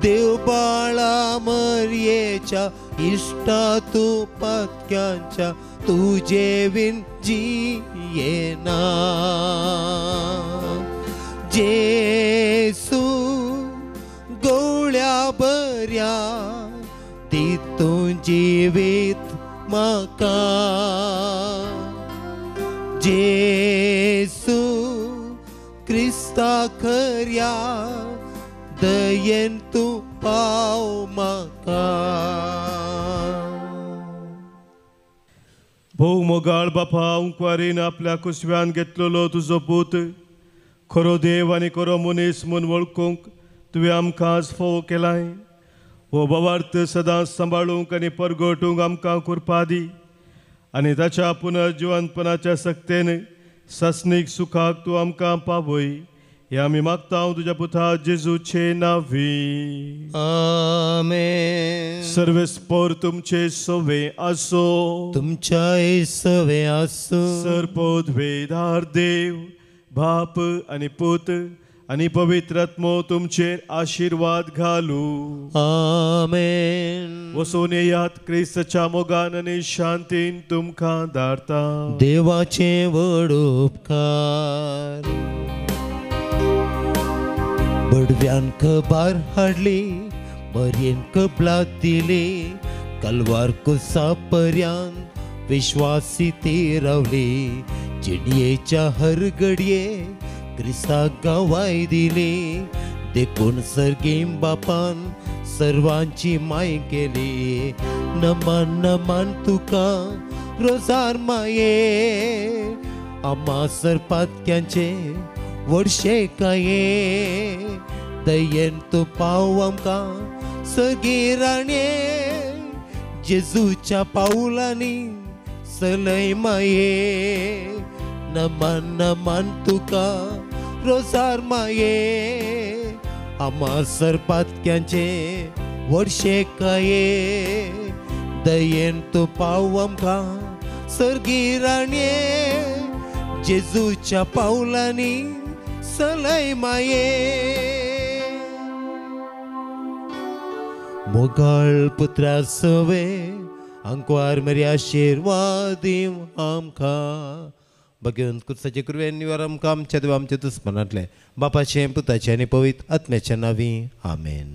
देव बाळा मरयेच्या इश्टा तूं पातक्यांच्या तुजे विन जियेना. जेसू गोळ्या बऱ्या दी तूं जिवीत म्हाका. जेसू क्रिस्ता खऱ्या दयेन तूं पाव म्हाका. भोव मोगाळ बापा, उंकवारीन आपल्या कुसव्यान घेतलेलो तुजो पूत खरो देव आनी खरो मनीस म्हूण वळखूंक तुवें आमकां आज फोव केलाय. हो भावार्थ सदांच सांबाळूंक आनी परगटूंक आमकां कृपा दी आनी ताच्या पुनर्जिवनपणाच्या सक्तेन सासणीक सुखाक तूं आमकां पावय. हे आमी मागता तुज्या पुता जेजूचे नांवी. आमेन. सर्वेस्पर तुमचे सवे आसो. तुमच्याय सवे आसो. सर्पोद्वेदार देव बाप आनी पूत आनी पवित्र आत्मो तुमचेर आशिर्वाद घालू. आमेन. वसोन येयात क्रिस्ताच्या मोगान आनी शांतीन तुमकां धाडता. देवाचे व्हड उपकार. बडव्यान खबर हाडली, मरयेन कबलात दिली, कलवार कुसा पर्यंत विश्वासी ती रावली. जिणयेच्या हर घडये क्रिस्ताक गवाय दिली, देखून सर्गीम बापान सर्वांची माय केली. नमन नमन तुका रोजार माये, आमा सरपातक्यांचे व्हडशे काये. दयेन तूं पाव आमकां सर्गी राणये, जेजूच्या पावलांनी सलय माये. नमन नमन तुका रोजार माये, आमा सरपातक्यांचे व्हडशे काये. दयेन तूं पाव आमकां सर्गी राणये, जेजूच्या पावलांनी सलय माये. मोगाळ पुत्रा सवे आंकवार मरी आशिर्वाद दिव आमकां. भगवंत कुर्साचे कृपेन निवार आमकां आमच्या देवा आमच्या दुस्मनांतले बापाचें पुताचें आनी पवित्र आत्म्याच्या नांवी. आमेन.